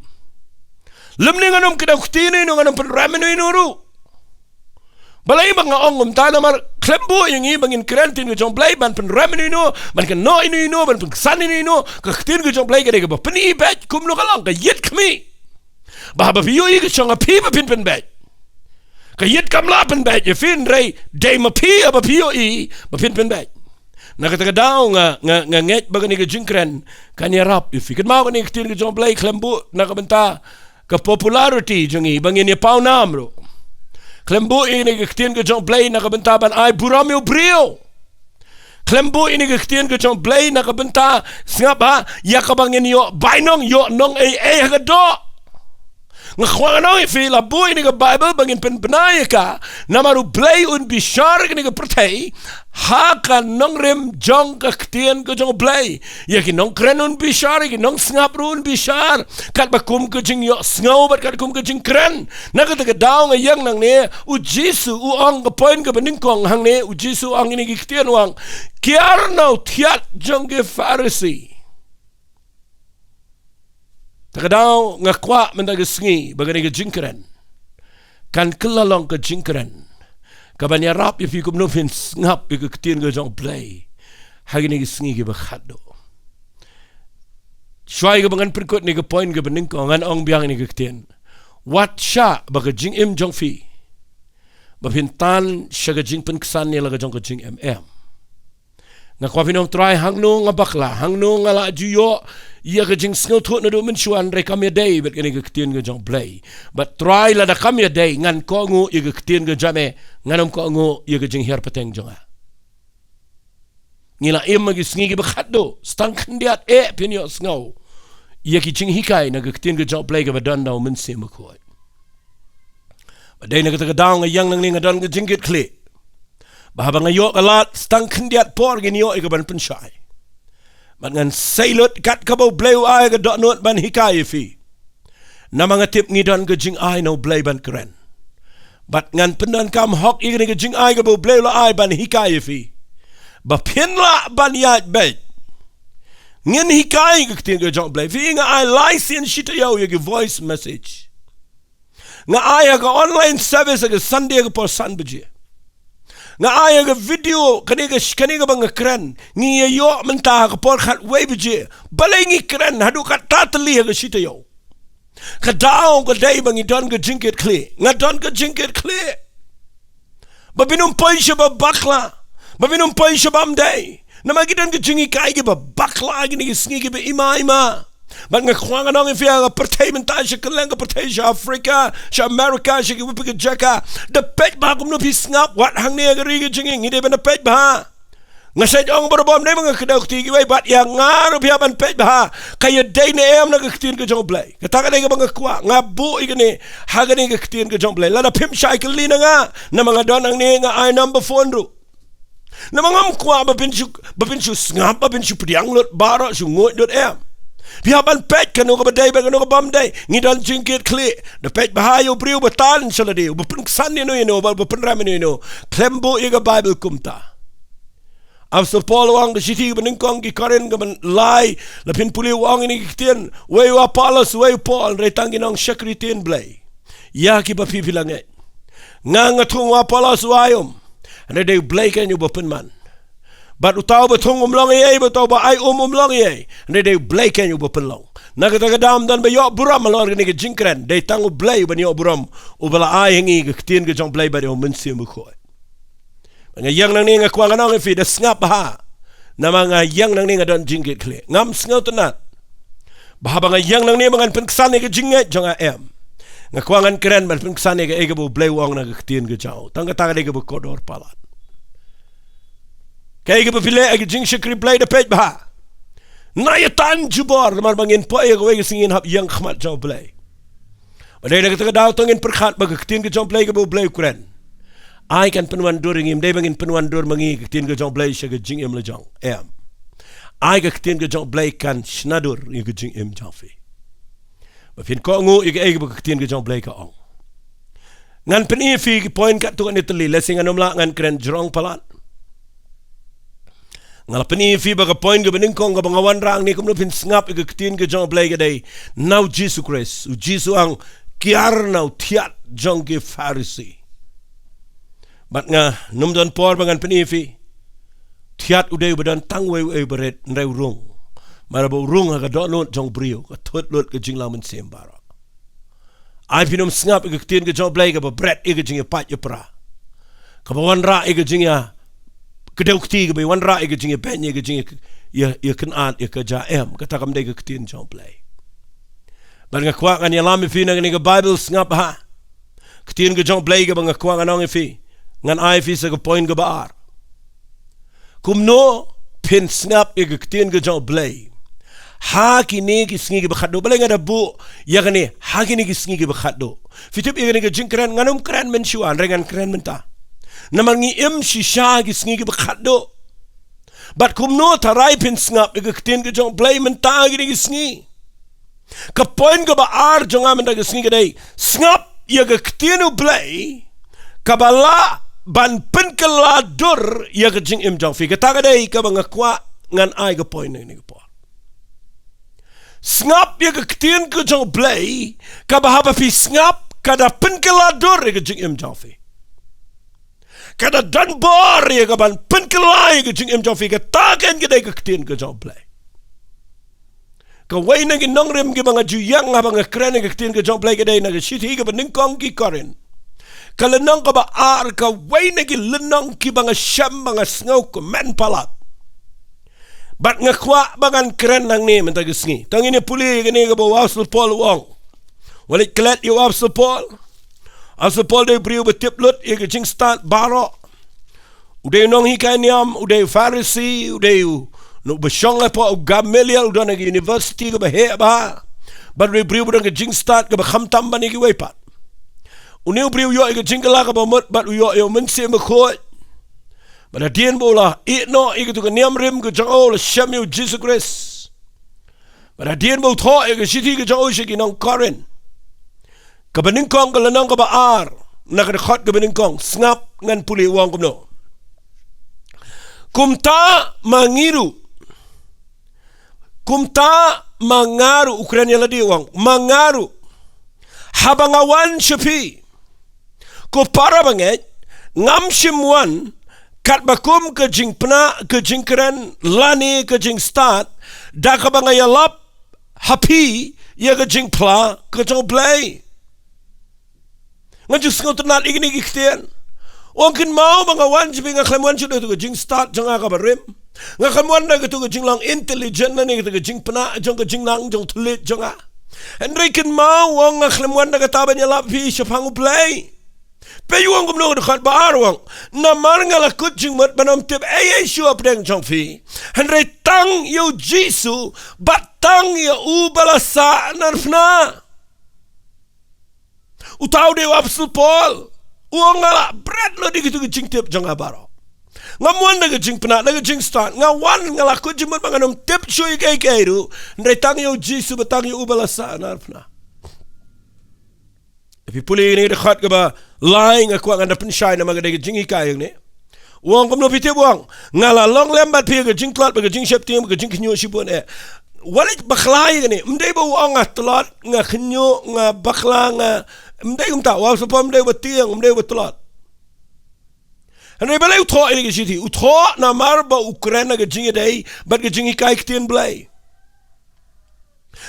Lymne ngan ym kdew kti ïano ïano, ngan ym pynrem ïano ïano ruh. Balei ba nga ong kumta? Namar khlem buh ïa ngi ba ngin kren ktien ka jong U Blei, ban pynrem ïano ïano, ban kynnoh ïano ïano, ban pynksan ïano ïano, ka ktien ka jong U Blei ka dei kaba pyni beit. Kumno ka long? Ka ïit khmih. Ba haba phi ïohi ka shong ha phi ba phin pynbeit. Ka ïit kam lah pynbeit ïa phi, hynrei dei ma phi haba phi ïohi ba phin pynbeit. Na kata ka daw nga, nga, nga ngeit ba kane ka jingkren kan ïarap ïa phi. Kynmaw, kane ka ktien ka jong U Blei khlem buh na ka bynta ka popularity jong ngi, ba ngin ïa pawnam ruh. Khlem buh ïa kane ka ktien ka jong U Blei na ka bynta ban ai burom ïa u briew. Khlem buh ïa kane ka ktien ka jong U Blei na ka bynta, sngap ha, ïa kaba ngin ïoh bainong, ïoh nong ei ei ha ka doh. Nga kwah ngan ong ïa phi, la buh ïa kane ka Baibl ba ngin pynbna ïa ka, namar U Blei un bishar ïa kane ka pyrthei ha ka nongrim jong ka ktien ka jong U Blei. Ïa ki nongkren un bishar, ïa ki nongsngap ruh un bishar, katba kum ka jingïohsngew bad katkum ka jingkren. Na kata ka daw nga ïeng nangne, U Jisu u ong ka point kaba nyngkong hangne, U Jisu u ong ïa kine ki ktien, u ong, kiar na u thiat jong ki Pharisi. Ta ka daw nga kwah mynta ka sngi ba kane ka jingkren kan kylla long ka jingkren kaban ïarap ïa phi kumno phin sngap ïa ka ktien ka jong U Blei ha kine ki sngi kiba khatduh. Shuwa ïa kaba ngan pynkut ïa ka point kaba nyngkong, ngan ong biang ïa kane ka ktien. Wat shah ba ka jingim jong phi ba phin tan sha ka jingpynksan ïa la ka jong ka jingim, em. Nga kwah phin ong, Trai, hangno nga bakla, hangno nga la ju ïoh ïa ka jingsngewthuh naduh mynshuwa, hynrei kam ïadei bad kane ka ktien ka jong U Blei. Bad Trai, lada kam ïadei, ngan kohnguh ïa ka ktien ka jong me, ngan ym kohnguh ïa ka jinghiar pateng jong nga. Ngi la im ha ki sngi kiba khatduh, sa tang khyndiat eh phin ïohsngew ïa ki jinghikai na ka ktien ka jong U Blei kaba don da U Mynsiem Bakhuid. Ba dei na kata ka daw nga ïeng nangne, nga don ka jingkitkhlieh ba haba nga ïoh ka lad, sa tang khyndiat por ngin ïoh ïa kaban pynshai. Bad ngan sei lut kat kaba U Blei u ai ka dohnud ban hikai ïa phi. Namar nga tip ngi don ka jingai na U Blei ban kren. Bad ngan pyndonkam hok ïa kane ka jingai kaba U Blei u la ai ban hikai ïa phi, ba phin lah ban ïaid beit. Ngin hikai ka ktien ka jong U Blei. Phi, nga ai lai sien shi taïew ïa ki voice message. Nga ai ha ka online service ha ka Sunday ha ka por san baje. Nga ai ha ka video, kane ka, kane kaba nga kren, ngi ïa ïoh mynta ha ka por khatwei baje. Balei ngi kren haduh katta tylli ha ka shi taïew? Ka daw ka dei ba ngi don ka jingkitkhlieh. Nga don ka jingkitkhlieh ba phin ym poi sha ba bakla, ba phin ym poi sha bym dei. Namar ki don ka jinghikai kiba bakla ha kine ki sngi kiba ima ima. Bad nga kwah ngan ong ïa phi, ha ka pyrthei mynta, sha kylleng ka pyrthei, sha Africa, sha America, sha kiwei pat ki jaka, da peit bha kumno phi sngap, wat hangne ha ka ri ka jong ngi, ngi dei ban da peit bha. Nga sait ong barabor, ym dei ba nga kdew kti ïa kiwei, bad ïa nga ruh, phi hap ban peit bha ka ïadei ne em na ka ktien ka jong U Blei. Kata ka dei kaba nga kwah, nga buh ïa kane ha kane ka ktien ka jong U Blei. Lada phim shai kylli na nga, namar nga don hangne, nga ai number phone ruh. Namar ngam kwah ba phin shu, ba phin shu sngap, ba phin shu pdiang lut baroh, shu nguid lut, em. Phi hap ban peit kano kaba dei bad kano kaba ym dei. Ngi don jingkitkhlieh. Da peit bha ïa u briew uba tan sha lade, uba pynksan ïano ïano, uba, uba pynrem ïano ïano. Khlem buh ïa ka Baibl kumta. Apostol Paul u ong ha ka shithi kaba nyngkong ki Korinth kaba lai, la phin pule, u ong ïa kine ki ktien, uwei u Apollos, uwei u Paul, hynrei tang ki nongshakri ktien Blei ïa kiba phi, phi la ngeit. Nga, nga thung, u Apollos u aïom, hynrei dei U Blei keiñ uba pynman. Bad uta uba thung um long ei, bad uta uba ai um um long ei. Hynrei dei u Blei keiñ uba pynlong. Na kata ka daw ym don ba ïoh burom halor kane ka jingkren. Dei tang u Blei uban ïoh burom, uba la ai ha ngi ka ktien ka jong u Blei bad ïa u Mynsiem Bakhuid. Nga ïeng nangne nga kwah ngan ong ïa phi, da sngap bha. Namar nga ïeng nangne nga don jingkitkhlieh. Ngam sngewtynnat ba haba nga ïeng nangne ba ngan pynksan ïa ka jingngeit jong nga, em. Nga kwah ngan kren ban pynksan ïa kaei kaba u Blei u ong na ka ktien ka jong u. Tang kata ka dei kaba kordor palat. Kaei kaba phi leh ha ka jingshakri Blei da peit bha. Nai ïa tan jubor, namar ba ngin poi ïa kawei ka sngi ngin hap ïeng khmat jong u Blei. Bad dei na kata ka daw to ngin pyrkhat ba ka ktien ka jong u Blei kaba u Blei u kren, ai kan pynwandur ïa ngi, ym dei ba ngin pynwandur ma ngi ka ktien ka jong u Blei sha ka jingim la jong, em. Ai ka ktien ka jong u Blei kan shna dur ïa ka jingim jong phi. Ba phin kohnguh ïa kaei kaba ka ktien ka jong u Blei ka ong. Ngan pyni ïa phi ki point katto katne tylli, lehse ngan ym lah ngan kren jrong palat. Nga la pyni ïa phi ba ka point kaba nyngkong kaba nga wanrah hangne, kumno phin sngap ïa ka ktien ka jong u Blei, ka dei na u Jisu Khrist. U Jisu u ong, kiar na u thiat jong ki Pharisi. Bad nga, ym don por ba ngan pyni ïa phi. Thiat u dei uba don tang uwei uwei ba rit, hynrei u rung. Namar ba u rung ha ka dohnud jong u briew, ka thut lut ka jinglang mynsiem baroh. Ai phin ym sngap ïa ka ktien ka jong u Blei kaba bret ïa ka jingïapait ïapra, kaba wanrah ïa ka jingïa, ka dei u kti kaba wanrah ïa ka jingïabeiñ, ïa ka jingïa, ïa, ïakynad, ïa ka jingim. Kata kam dei ka ktien jong u Blei. Bad nga kwah ngan ïalam ïa phi na kane ka Baibl, sngap bha. Ktien ka jong u Blei kaba nga kwah ngan ong ïa phi. Ngan ai ïa phi sa ka point kaba ar. Kumno phin sngap ïa ka ktien ka jong u Blei ha kine ki sngi kiba khatduh? Balei nga da buh ïa kane, ha kine ki sngi kiba khatduh? Phi tip, ïa kane ka jingkren ngan ym kren mynshuwa, hynrei ngan kren mynta. Namar ngi im shisha ha ki sngi kiba khatduh. Bad kumno tharai phin sngap ïa ka ktien ka jong u Blei mynta ha kine ki sngi? Ka point kaba ar jong nga mynta ka sngi ka dei, sngap ïa ka ktien u Blei kaba lah ban pynkylla dur ïa ka jingim jong phi. Kata ka dei kaba nga kwah ngan ai ka point na kane ka por. Sngap ïa ka ktien ka jong u Blei kaba haba phi sngap, ka da pynkylla dur ïa ka jingim jong phi. Ka da don bor ïa ka ban pynkylla ïa ka jingim jong phi. Kata keiñ ka dei ka ktien ka jong u Blei. Kawei na ki nongrim kiba nga ju ïeng haba nga kren ïa ka ktien ka jong u Blei ka dei na ka shithi kaba nyngkong ki Korinth, ka lynnong kaba ar, kawei na ki lynnong kiba nga shem ba nga sngewkmen palat. Bad nga kwah ba ngan kren nangne mynta ka sngi. To ngin ïa pule ïa kane kaba u Apostol Paul u ong. Wat leit klet ïa u Apostol Paul. Apostol Paul dei u briew ba tip lut ïa ka jingstad baroh. U dei u nonghikai niam, u dei u Pharisi, u dei u, u ba shong hapoh u Gamaliel, u don ha ka university kaba heh bha. Bad u dei u briew ba don ka jingstad kaba khamtam ban ïa kiwei pat. Une u briew u ïoh ïa ka jingkylla kaba mut, bad u ïoh ïa u Mynsiem Bakhuid. Bad hadien ba u la ïeh noh ïa katu ka niam rim ka jong u, u la shem ïa u Jisu Khrist. Bad hadien ba u thoh ïa ka shithi ka jong u sha ki nong Korinth, kaba nyngkong ka lynnong kaba ar, na ka dkhot kaba nyngkong, sngap ngan pule, u ong kumno. Kumta ma ngi ruh, kumta ma nga ruh, u kren ïa lade, u ong, ma nga ruh, haba nga wan sha phi, ko para bangeit, ngam shym wan katba kum ka jingpynah, ka jingkren lane ka jingstad, da kaba nga ïalap ha phi ïa ka jingphla ka jong u Blei. Nga ju sngewtynnat ïa kine ki ktien. U ong, kynmaw ba nga wan sha phi, nga khlem wan sha phi da katu ka jingstad jong nga kaba rim. Nga khlem wan da katu ka jinglong intelligent lane katu ka jingpynah jong ka jingnang jong thylliej jong nga. Hynrei kynmaw, u ong, nga khlem wan da kata ban ïalap ïa phi shaphang u Blei. Peit u ong kumno, dkhot ba ar, u ong, namar nga la kut jingmut ban ym tip ei ei shuh hapdeng jong phi, hynrei tang ïa u Jisu bad tang ïa u ba la sahnarphna. Uta u dei u Apostol Paul. U ong, nga la bret lut da katu ka jingtip jong nga baroh. Ngam wan da ka jingpynah, da ka jingstad. Nga wan, nga la kut jingmut ba ngan ym tip shuh ïa kiei kiei ruh, hynrei tang ïa u Jisu bad tang ïa u ba la sahnarphna. Phi pule ïa kane ka dkhot kaba lai, nga kwah ngan da pynshai namar ka dei ka jinghikai ïa kane. U ong kumno, phi tip, u ong, nga la long lem bad phi ha ka jingtlot bad ka jingsheptieng bad ka jingkhynñiuh shibun eh. Wat leit bakla ïa kane, ym dei ba u ong nga tlot, nga khynñiuh, nga bakla, nga, ym dei kumta, u Apostol Paul ym dei uba tieng, ym dei uba tlot. Hynrei balei u thoh ïa kane ka shithi? U thoh namar ba u kren ha ka jingïadei bad ka jinghikai ktien Blei.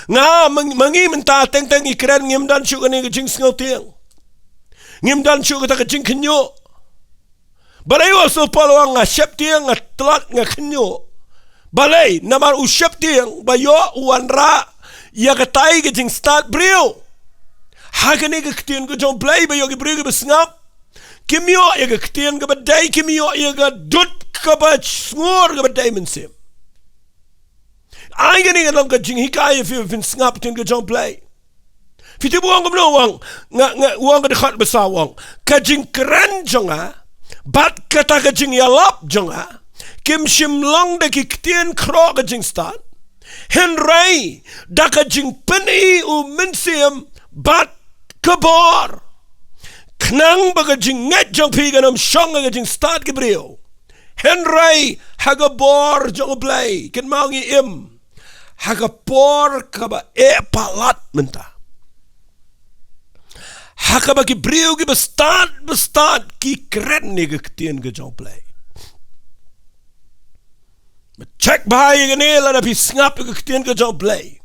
Nga, ma ngi mynta teng teng ngi kren, ngim don shuh kane ka jingsngewtieng. Ngim don shuh kata ka jingkhynñiuh. Balei u Apostol Paul u ong nga sheptieng, nga tlot, nga khynñiuh? Balei? Namar u sheptieng ba ïoh u wanrah ïa katai ka jingstad briew. Ha kane ka ktien ka jong Blei ba ïoh ki briew kiba sngap. Kim ïoh ïa ka ktien kaba dei, kim ïoh ïa ka dud kaba sngur kaba dei mynsiem. Ai kane ka long ka jinghikai ïa phi, phin sngap ktien ka jong Blei. Phi tip u ong kumno u ong, nga, nga, u ong ka dkhot ba saw u ong. Ka jingkren jong nga bad kata ka jingïalap jong nga kim shym long da ki ktien khroh ka jingstad. Hynrei da ka jingpyni u Mynsiem bad ka bor. Khnang ba ka jingngeit jong phi kan ym shong ha ka jingstad ki briew. Hynrei ha ka bor jong u Blei. Kynmaw ngi im ha ka por kaba eh palat mynta. Ha kaba ki briew kiba stad ba stad ki kren ïa ka ktien ka jong u Blei. Check bha ïa kane lada phi sngap ïa ka ktien ka jong u Blei.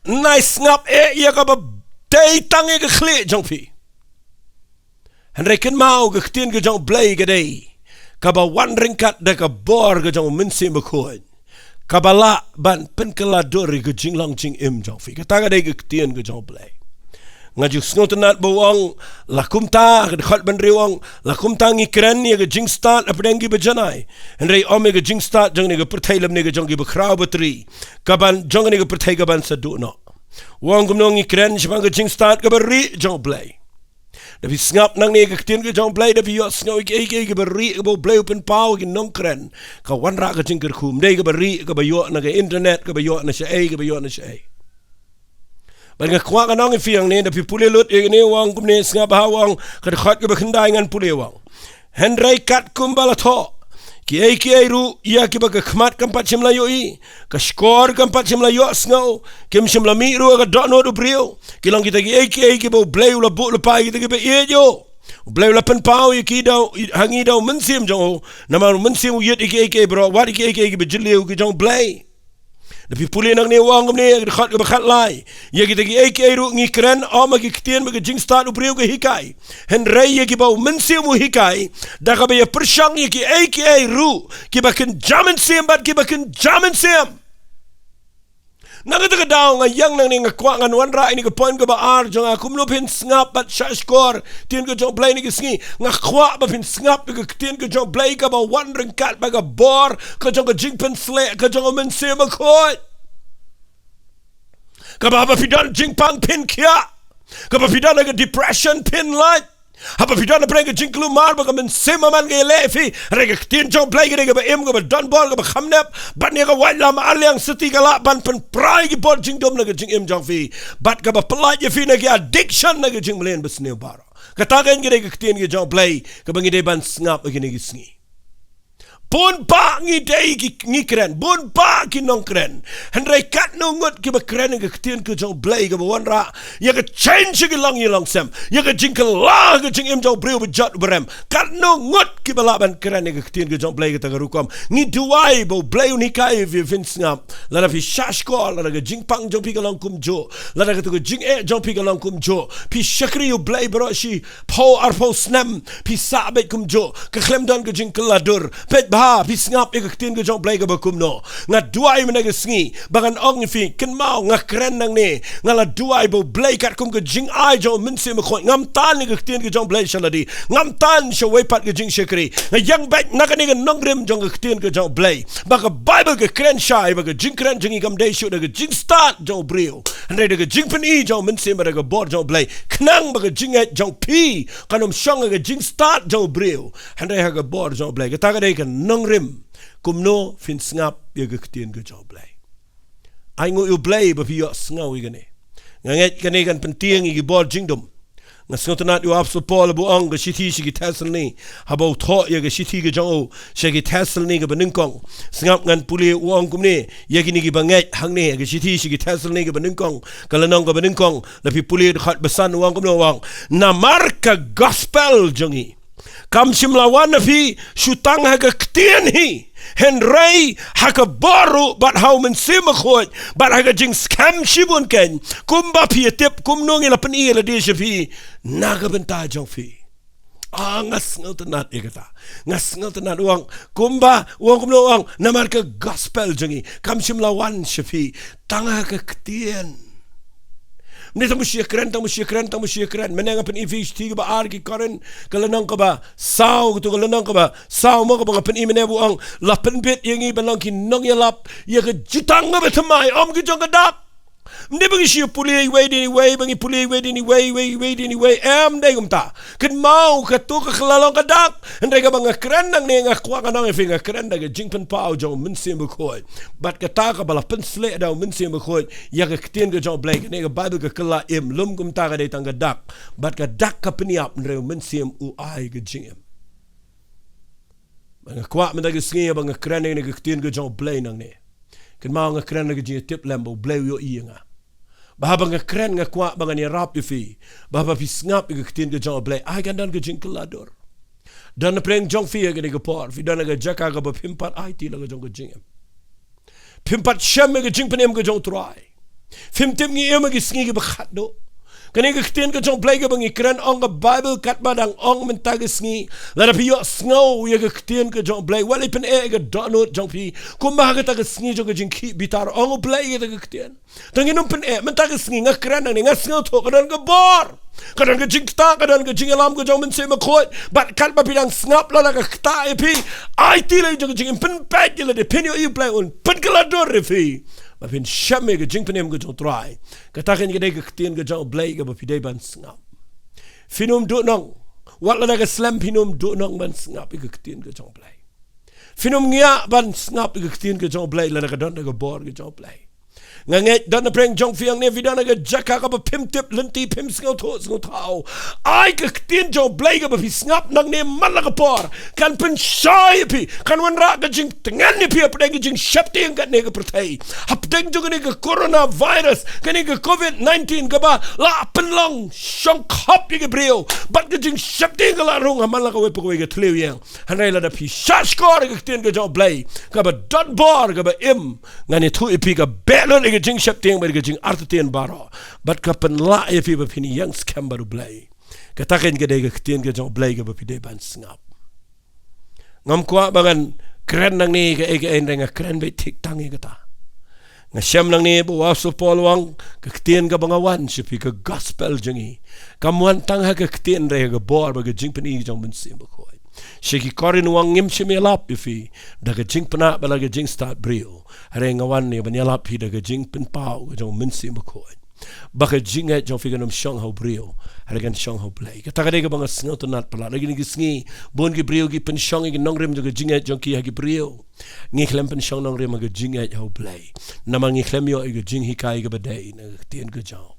Nai sngap eh ïa kaba dei tang ïa ka khlieh jong phi. Hynrei kynmaw ka ktien ka jong u Blei ka dei kaba wan ryngkat da ka bor ka jong u Mynsiem Bakhuid, kaba lah ban pynkylla dur ïa ka jinglong jingim jong phi. Kata ka dei ka ktien ka jong u Blei. Nga ju sngewtynnat ba u ong la kumta, ka dkhot ba hynriew u ong la kumta ngi kren ïa ka jingstad hapdeng kiba janai, hynrei ym ïa ka jingstad jong kane ka pyrthei lymne ka jong kiba khraw batri, kaban jong kane ka pyrthei kaban sa duh noh. U ong kumno ngi kren shaphang ka jingstad kaba rieh jong u Blei? Da phi sngap nangne ïa ka ktien ka jong u Blei, da phi ïohsngew ïa kiei kiei kiba rieh kaba u Blei u pynpaw ha ki nongkren, ka wanrah ka jingkyrkhu. Ym dei kaba rieh kaba ïoh na ka internet, kaba ïoh na shaei, kaba ïoh na shaei. Bad nga kwah ka nong ïa phi hangne, da phi pule lut ïa kane u ong kumne, sngap bha u ong, ka dkhot kaba khyndai ngan pule u ong. Hynrei katkum ba la thoh, kiei kiei ruh ïa kiba ka khmat kam pat shym la ïohi, ka shkor kam pat shym la ïohsngew, kim shym la mih ruh ha ka dohnud u briew, ki long kita kiei kiei kiba u Blei u la buh lypa ïa kita kiba ïeit ïa u. U Blei u la pynpaw ïa ki da u, ha ngi da u Mynsiem jong u, namar u Mynsiem u ïeit ïa kiei kiei baroh, wat ïa kiei kiei kiba jylliew ki jong u Blei. Da phi pule nangne u ong kumne, ka dkhot kaba khatlai, ïa kita kiei kiei ruh ngi kren, ym ha ki ktien ba ka jingstad u briew ka hikai, hynrei ïa kiba u Mynsiem u hikai, da kaba ïapyrshang ïa kiei kiei ruh kiba kynja mynsiem bad kiba kynja mynsiem. Na kata ka daw nga ïeng nangne, nga kwah ngan wanrah ïa kane ka point kaba ar jong nga, kumno phin sngap bad shahshkor ktien ka jong u Blei ha kine ki sngi. Nga kwah ba phin sngap ïa ka ktien ka jong u Blei kaba wan ryngkat bad ka bor ka jong ka jingpynsleh ka jong u Mynsiem Bakhuid. Kaba haba phi don jingpang phin khiah, kaba phi don ha ka depression phin lait, haba phi don hapdeng ka jingkulmar ba ka mynsiem man ka ïaleh ïa phi, hynrei ka ktien jong u Blei ka dei kaba im, kaba don bor, kaba kham nep, bad ïa ka waitlam arliang syrti ka lah ban pynpra ïa ki bor jingdum na ka jingim jong phi, bad kaba pyllait ïa phi na ki addiction, na ka jingmlien basniew baroh. Kata ka dei ka ktien ka jong u Blei kaba ngi dei ban sngap ha kine ki sngi. Bun bah ngi dei ki, ngi kren, bun bah ki nongkren. Hynrei katno ngut kiba kren ïa ka ktien ka jong u Blei kaba wanrah ïa ka change ha ki long ïing long sem, ïa ka jingkylla ha ka jingim jong u briew ba jot ba rem? Katno ngut kiba lah ban kren ïa ka ktien ka jong u Blei kata ka rukom? Ngi duwai ba u Blei un hikai ïa phi, phin sngap. Lada phi shahshkor, lada ka jingpang jong phi ka long kumjuh, lada kata ka jingeh jong phi ka long kumjuh, phi shakri ïa u Blei baroh shi phew arphew snem, phi sah beit kumjuh, ka khlem don ka jingkylla dur. Peit bha, phi sngap ïa ka ktien ka jong u Blei kaba kumno. Nga duwai mynne ka sngi ba ngan ong ïa phi, kynmaw, nga kren nangne, nga la duwai ba u Blei katkum ka jingai jong u Mynsiem Bakhuid, ngam tan ïa ka ktien ka jong u Blei sha lade, ngam tan sha wei pat ka jingshakri. Nga ïeng beit na kane ka nongrim jong ka ktien ka jong u Blei, ba ka Baibl ka kren shai ba ka jingkren jong ngi kam dei shuh da ka jingstad jong u briew, hynrei da ka jingpyni jong u Mynsiem bad da ka bor jong u Blei, khnang ba ka jingngeit jong phi kan ym shong ha ka jingstad jong u briew, hynrei ha ka bor jong u Blei. Kata ka dei ka nongrim kumno phin sngap ïa ka ktien ka jong u Blei. Ai nguh ïa u Blei ba phi ïohsngew ïa kane. Nga ngeit kane kan pyntieng ïa ki bor jingdum. Nga sngewtynnat ïa u Apostol Paul haba u ong ka shithi sha ki Thessaloni, haba u thoh ïa ka shithi ka jong u sha ki Thessaloni kaba nyngkong. Sngap, ngan pule, u ong kumne ïa kine kiba ngeit hangne, ka shithi sha ki Thessaloni kaba nyngkong, ka lynnong kaba nyngkong, lada phi pule dkhot ba san, u ong kumne, u ong, namar ka gospel jong ngi Kam shym la wan na phi shu tang ha ka ktien hi, hynrei ha ka bor ruh bad ha u Mynsiem Bakhuid bad ha ka jingskhem shibun keiñ, kumba phi ïa tip kumno ngi la pyni ïa lade sha phi na ka bynta jong phi. Ah, nga sngewtynnat ïa kata. Nga sngewtynnat, u ong, kumba, u ong kumno, u ong, namar ka gospel jong ngi kam shym la wan sha phi tang ha ka ktien. Mynne tang ba shu ïakren, tang ba shu ïakren, tang ba shu ïakren. Mynne nga pyni phi shithi kaba ar ki Korinth, ka lynnong kaba saw, katu ka lynnong kaba saw mo, kaba nga pyni mynne, ba u ong, la pynbit ïa ngi ban long ki nongïalap ïa ka jutang kaba thymmai, ym ki jong ka dak. Mynne ba ngi shu pule iwei dien iwei, ba ngi pule iwei dien iwei, iwei, iwei dien iwei, em dei kumta. Kynmaw, katu ka kylla long ka dak. Hynrei kaba nga kren nangne, nga kwah ban ong ïa phi, nga kren da ka jingpynpaw jong u Mynsiem Bakhuid. Bad kata kaba la pynshlur da u Mynsiem Bakhuid ïa ka ktien ka jong u Blei, kane ka Baibl ka kylla im, lym kumta ka dei tang ka dak. Bad ka dak ka pynïap, hynrei u Mynsiem u ai ka jingim. Ba nga kwah mynta ka sngi ba nga kren ïa ka ktien ka jong u Blei nangne. Kynmaw, nga kren da ka jingïatiplem ba u Blei u ïohi ïa nga. Ba haba nga kren, nga kwah ba ngan ïarap ïa phi, ba haba phi sngap ïa ka ktien ka jong u Blei, ai kan don ka jingkylla dur. Don napdeng jong phi ha kane ka por, phi don ha ka jaka kaba phim pat aiti la ka jong ka jingim. Phim pat shem ïa ka jingpynim ka jong u Trai. Phim tip ngi im ha ki sngi kiba khatduh. Kane ka ktien ka jong u Blei kaba ngi kren, ong ka Baibl, katba dang ong mynta ka sngi, lada phi ïohsngew ïa ka ktien ka jong u Blei, wat leit pyneh ïa ka dohnud jong phi, kumba ha kata ka sngi jong ka jingkhih bitar, ong u Blei ïa kata ka ktien. Tang ngin ym pyneh, mynta ka sngi nga kren nangne, nga sngewthuh ka don ka bor, ka don ka jingktah, ka don ka jingïalam ka jong u Mynsiem Bakhuid. Bad katba phi dang sngap, lada ka ktah ïa phi, aiti la jong ka jingim, pynpeit ïa lade, phin ïohi u Blei un pynkylla dur ïa phi, ba phin shem ïa ka jingpynim ka jong u Trai. Kata keiñ ka dei ka ktien ka jong u Blei kaba phi dei ban sngap. Phin ym duhnong, wat lada ka slem, phin ym duhnong ban sngap ïa ka ktien ka jong u Blei. Phin ym ngiah ban sngap ïa ka ktien ka jong u Blei lada ka don da ka bor ka jong u Blei. Nga ngeit don napdeng jong phi hangne, phi don ha ka jaka kaba phim tip lynti, phim sngewthuh sngewthaw. Ai ka ktien jong u Blei kaba phi sngap nangne man la ka por, kan pynshai ïa phi, kan wanrah ka jingtngen ïa phi hapdeng ka jingsheptieng kane ka pyrthei, hapdeng jong kane ka coronavirus, kane ka covid nineteen kaba la pynlong shongkhop ïa ki briew, bad ka jingsheptieng ka la rung ha man la kawei pa kawei ka thliew ïing. Hynrei lada phi shahshkor ïa ka ktien ka jong u Blei kaba don bor kaba im, ngan ïathuh ïa phi, ka beh lut ïa ka jingsheptieng bad ka jingartatien baroh, bad ka pynlah ïa phi ba phin ïeng skhem bad u Blei. Kata keiñ ka dei ka ktien ka jong u Blei kaba phi dei ban sngap. Ngam kwah ba ngan kren nangne kaei kaei, hynrei nga kren beit thik tang ïa kata. Nga shem nangne ba u Apostol Paul u ong, ka ktien kaba nga wan sha phi, ka gospel jong ngi, kam wan tang ha ka ktien, hynrei ha ka bor bad ka jingpyni jong u Mynsiem Bakhuid. Sha ki Korinth u ong, ngim shym ïalap ïa phi da ka jingpynah bad la ka jingstad briew, hynrei nga wan ïa ban ïalap ïa phi da ka jingpynpaw ka jong u Mynsiem Bakhuid, ba ka jingngeit jong phi kan ym shong ha u briew, hynrei kan shong ha u Blei. Kata ka dei kaba nga sngewtynnat palat. Ha kine ki sngi bun ki briew ki pynshong ïa ki nongrim jong ka jingngeit jong ki ha ki briew. Ngi khlem pynshong nongrim ha ka jingngeit ha u Blei, namar ngi khlem ïoh ïa ka jinghikai kaba dei na ka ktien ka jong.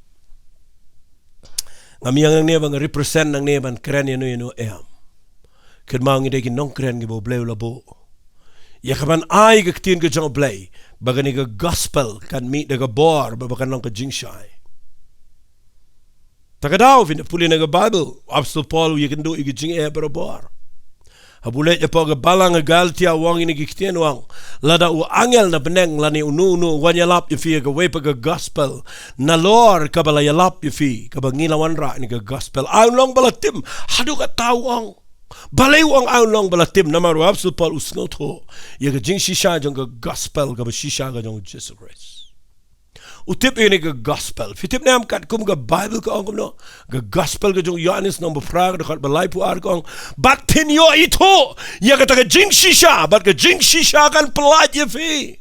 Ngam ïeng nangne ba nga represent nangne ban kren ïano ïano, em. Kynmaw, ngi dei ki nongkren kiba u Blei u la buh ïa ka ban ai ka ktien ka jong u Blei, ba kane ka gospel kan mih da ka bor, ba, ba kan long ka jingshai. Ta ka daw phin da pule na ka Baibl, u Apostol Paul u ïakynduh ïa ka jingeh barabor. Haba u leit hapoh ka balang ha Galatia u ong ïa kine ki ktien, u ong, lada u angel na bneng lane uno uno u wan ïalap ïa phi ïa kawei pat ka gospel, nalor kaba la ïalap ïa phi, kaba ngi la wanrah ïa kane ka gospel, ai un long ba la tim. Haduh katta u ong. Balei u ong ai un long ba la tim? Namar u Apostol Paul u sngewthuh ïa ka jingshisha jong ka gospel kaba shisha ka jong u Jisu Khrist. U tip ïa kane ka gospel. Phi tip ne em katkum ka Baibl ka ong kumno? Ka gospel ka jong u Ïoannis lynnong ba phra, ka dkhot ba laiphew ar ka ong, bad phin ïoh ithuh ïa kata ka jingshisha, bad ka jingshisha kan pyllait ïa phi.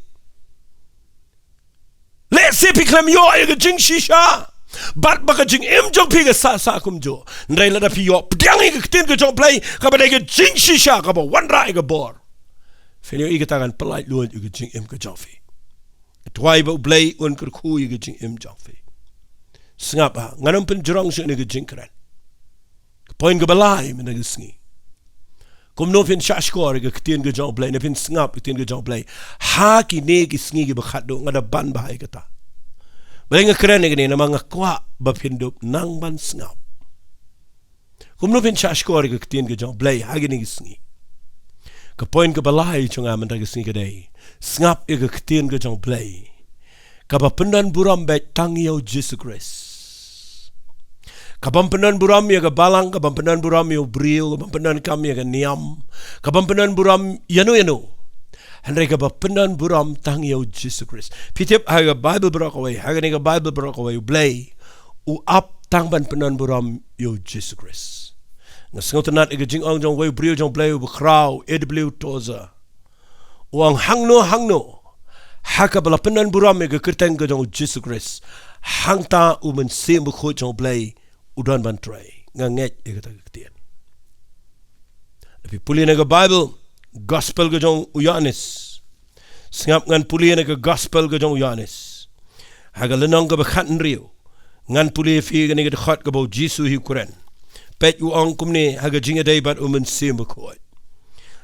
Lehse phi khlem ïoh ïa ka jingshisha, bad ba ka jingim jong phi ka sah sah kumjuh. Hynrei lada phi ïoh pdiang ïa ka ktien ka jong u Blei, kaba dei ka jingshisha kaba wanrah ïa ka bor, phin ïoh ïa kata kan pyllait lut ïa ka jingim ka jong phi. Duwai ba u Blei un kyrkhu ïa ka jingim jong phi. Sngap ha, ngan ym pynjrong shuh ïa kane ka jingkren. Ka point kaba lai mynta ka sngi, kumno phin shahshkor ïa ka ktien ka jong u Blei, ne phin sngap ïa ka ktien ka jong u Blei ha kine ki sngi kiba khatduh? Nga da ban bha ïa kata. Balei nga kren ïa kane? Namar nga kwah ba phin dup nang ban sngap. Kumno phin shah shkor ïa ka ktien ka jong U Blei ha kine ki sngi? Ka point kaba lai jong nga mynta ka sngi ka dei, sngap ïa ka ktien ka jong U Blei kaba pyndonburom beit tang ïa U Jisu Khrist. Kabym pyndonburom ïa ka balang, kabym pyndonburom ïa u briew, kabym pyndonkam ïa ka niam, kabym pyndonburom ïano ïano. Hynrei kaba pyndonburom tang ïa U Jisu Khrist. Phi tip ha ka Baibl baroh kawei, ha kane ka Baibl baroh kawei, U Blei u ap tang ban pyndonburom ïa U Jisu Khrist. Nga sngewtynnat ïa ka jingong jong uwei u briew jong U Blei uba khraw, A W Tozer. U ong hangno hangno ha kaba la pyndonburom ïa ka kyrteng ka jong U Jisu Khrist, hangta U Mynsiem Bakhuid jong U Blei u don ban trei. Nga ngeit ïa kata ka ktien. Lada phi pule na ka Baibl, Gospel ka jong u Ïoannis. Sngap, ngan pule na ka Gospel ka jong u Ïoannis, ha ka lynnong kaba khathynriew. Ngan pule ïa phi kane ka dkhot kaba U Jisu hi u kren. Peit, u ong kumne ha ka jingïadei bad U Mynsiem Bakhuid.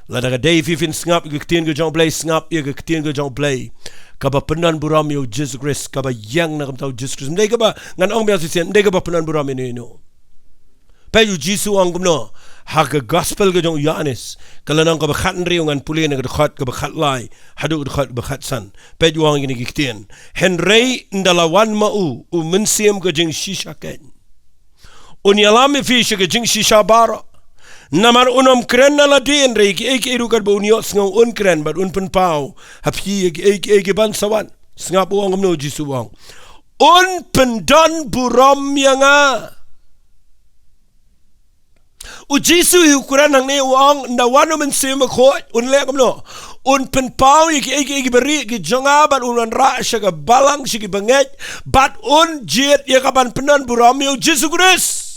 Lada ka dei phi phin sngap ïa ka ktien ka jong U Blei, sngap ïa ka ktien ka jong U Blei kaba pyndonburom ïa U Jisu Khrist, kaba ïeng na ka bynta U Jisu Khrist. Ym dei kaba, ngan ong biang shisien, ym dei kaba pyndonburom ïano ïano. Peit, U Jisu u ong kumno ha ka Gospel ka jong u Ïoannis, ka lynnong kaba khathynriew, ngan pule na ka dkhot kaba khatlai haduh ka dkhot kaba khatsan. Peit, u ong kine ki ktien: Hynrei ynda la wan ma u, U Mynsiem ka jingshisha keiñ, un ïalam ïa phi sha ka jingshisha baroh. Namar un ym kren na lade, hynrei kiei kiei ruh katba un ïohsngew un kren, bad un pynpaw ha phi ïa kiei kiei kiban sa wan. Sngap, u ong kumno U Jisu, u ong: Un pyndonburom ïa nga. U Jisu hi u kren hangne, u ong ynda wan U Mynsiem Bakhuid un leh kumno? Un pynpaw ïa kiei kiei kiba rieh ki jong nga, bad un wanrah sha ka balang, sha ki bangeit, bad un jied ïa kaban pyndonburom ïa U Jisu Khrist.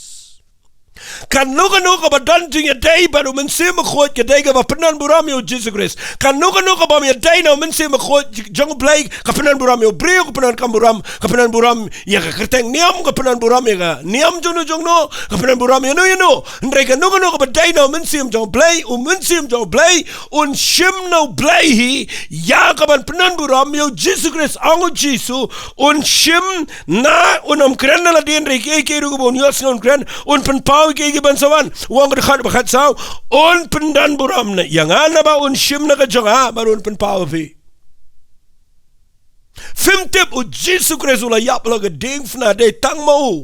Kano kano kaba don jingïadei bad U Mynsiem Bakhuid ka dei kaba pyndonburom ïa U Jisu Khrist. Kano kano kabym ïadei na U Mynsiem Bakhuid jong U Blei ka pyndonburom ïa u briew, ka pyndonkam burom, ka pyndonburom ïa ka kyrteng niam, ka pyndonburom ïa ka niam jongno jongno, ka pyndonburom ïano ïano. Hynrei kano kano kaba dei na U Mynsiem jong U Blei, U Mynsiem jong U Blei un shim na U Blei hi ïa kaban pyndonburom ïa U Jisu Khrist. Ong U Jisu un shim, na un ym kren na lade, hynrei kiei kiei ruh kaba un ïohsngew un kren, un pynpaw ïa kiei kiban sa wan. U ong ka dkhot ba khatsaw: Un pyndonburom na ïa nga naba un shim na ka jong nga bad un pynpaw ha phi. Phim tip, U Jisu Khrist u la ïap la ka diengphna, dei tang ma u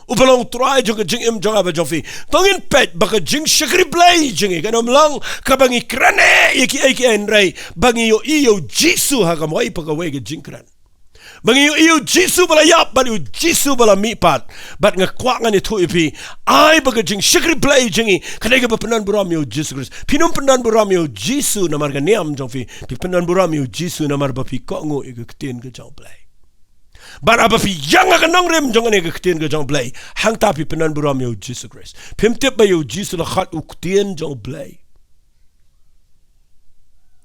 uba long Trai jong ka jingim jong nga bad jong phi. To ngin peit ba ka jingshakri Blei jong ngi kan ym long kaba ngi kren ïa kiei kiei, hynrei ba ngi ïohi ïa U Jisu ha kawei pa kawei ka jingkren. Ba ngi ïohi ïa U Jisu ba la ïap bad ïa U Jisu ba la mihpat. Bad nga kwah ngan ïathuh ïa phi, ai ba ka jingshakri Blei jong ngi ka dei kaba pyndonburom ïa U Jisu Khrist. Phim pyndonburom ïa U Jisu namar ka niam jong phi. Phi pyndonburom ïa U Jisu namar ba phi kohnguh ïa ka ktien ka jong U Blei. Bad haba phi ïeng ha ka nongrim jong kane ka ktien ka jong U Blei, hangta phi pyndonburom ïa U Jisu Khrist. Phim tip ba ïa U Jisu la khot U Ktien jong U Blei?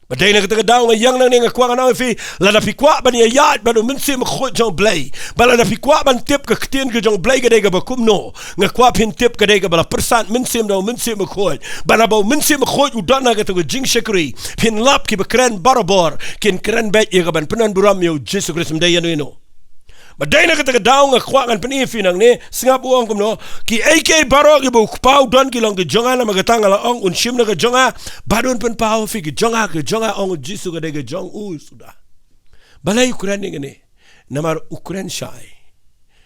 Ba dei na kata ka daw nga ïeng nangne, nga kwah ngan ong ïa phi, lada phi kwah ban ïaid bad U Mynsiem Bakhuid jong U Blei, ba lada phi kwah ban tip ka ktien ka jong U Blei ka dei kaba kumno, nga kwah phin tip ka dei kaba la pyrsad mynsiem da U Mynsiem Bakhuid. Ba haba U Mynsiem Bakhuid u don ha kata ka jingshakri, phin lap kiba kren barabor kin kren beit ïa kaban pyndonburom ïa U Jisu Khrist, ym dei ïano ïano. Ba dei na kata ka daw nga kwah ngan pyni ïa phi nangne, sngap, u ong kumno: Kiei kiei baroh kiba U Kpa u don ki long ki jong nga, namar kata nga la ong un shim na ka jong nga bad un pynpaw ha phi. Ki jong nga, ki jong nga, ong U Jisu, ka dei ka jong u suda. Balei u kren ïa kane? Namar u kren shai.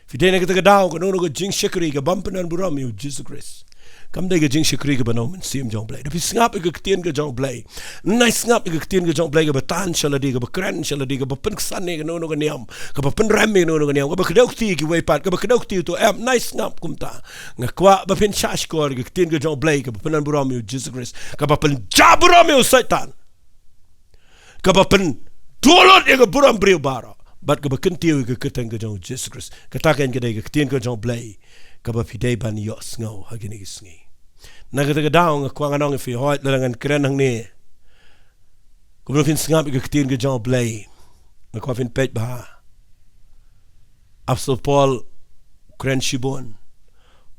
Phi dei na kata ka daw, kano kano ka jingshakri kabym pyndonburom ïa U Jisu Khrist, kam dei ka jingshakri kaba na U Mynsiem jong U Blei. Lada phi sngap ïa ka ktien ka jong U Blei, nai sngap ïa ka ktien ka jong U Blei kaba tan sha lade, kaba kren sha lade, kaba pynksan ïa kano kano ka niam, kaba pynrem ïa kano kano ka niam, kaba kdew kti ïa kiwei pat, kaba kdew kti ïa uto, em, nai sngap kumta. Nga kwah ba phin shah shkor ïa ka ktien ka jong U Blei kaba pyndonburom ïa U Jisu Khrist, kaba pynjah burom ïa u Soitan, kaba pynduh lut ïa ka burom briew baroh, bad kaba kyntiew ïa ka kyrteng ka jong U Jisu Khrist. Kata keiñ ka dei ka ktien ka jong U Blei kaba phi dei ban ïohsngew ha kine ki sngi. Na kata ka daw nga kwah ngan ong ïa phi, hooid, lada ngan kren hangne, kumno phin sngap ïa ka ktien ka jong U Blei? Nga kwah phin peit bha. Apostol Paul u kren shibun.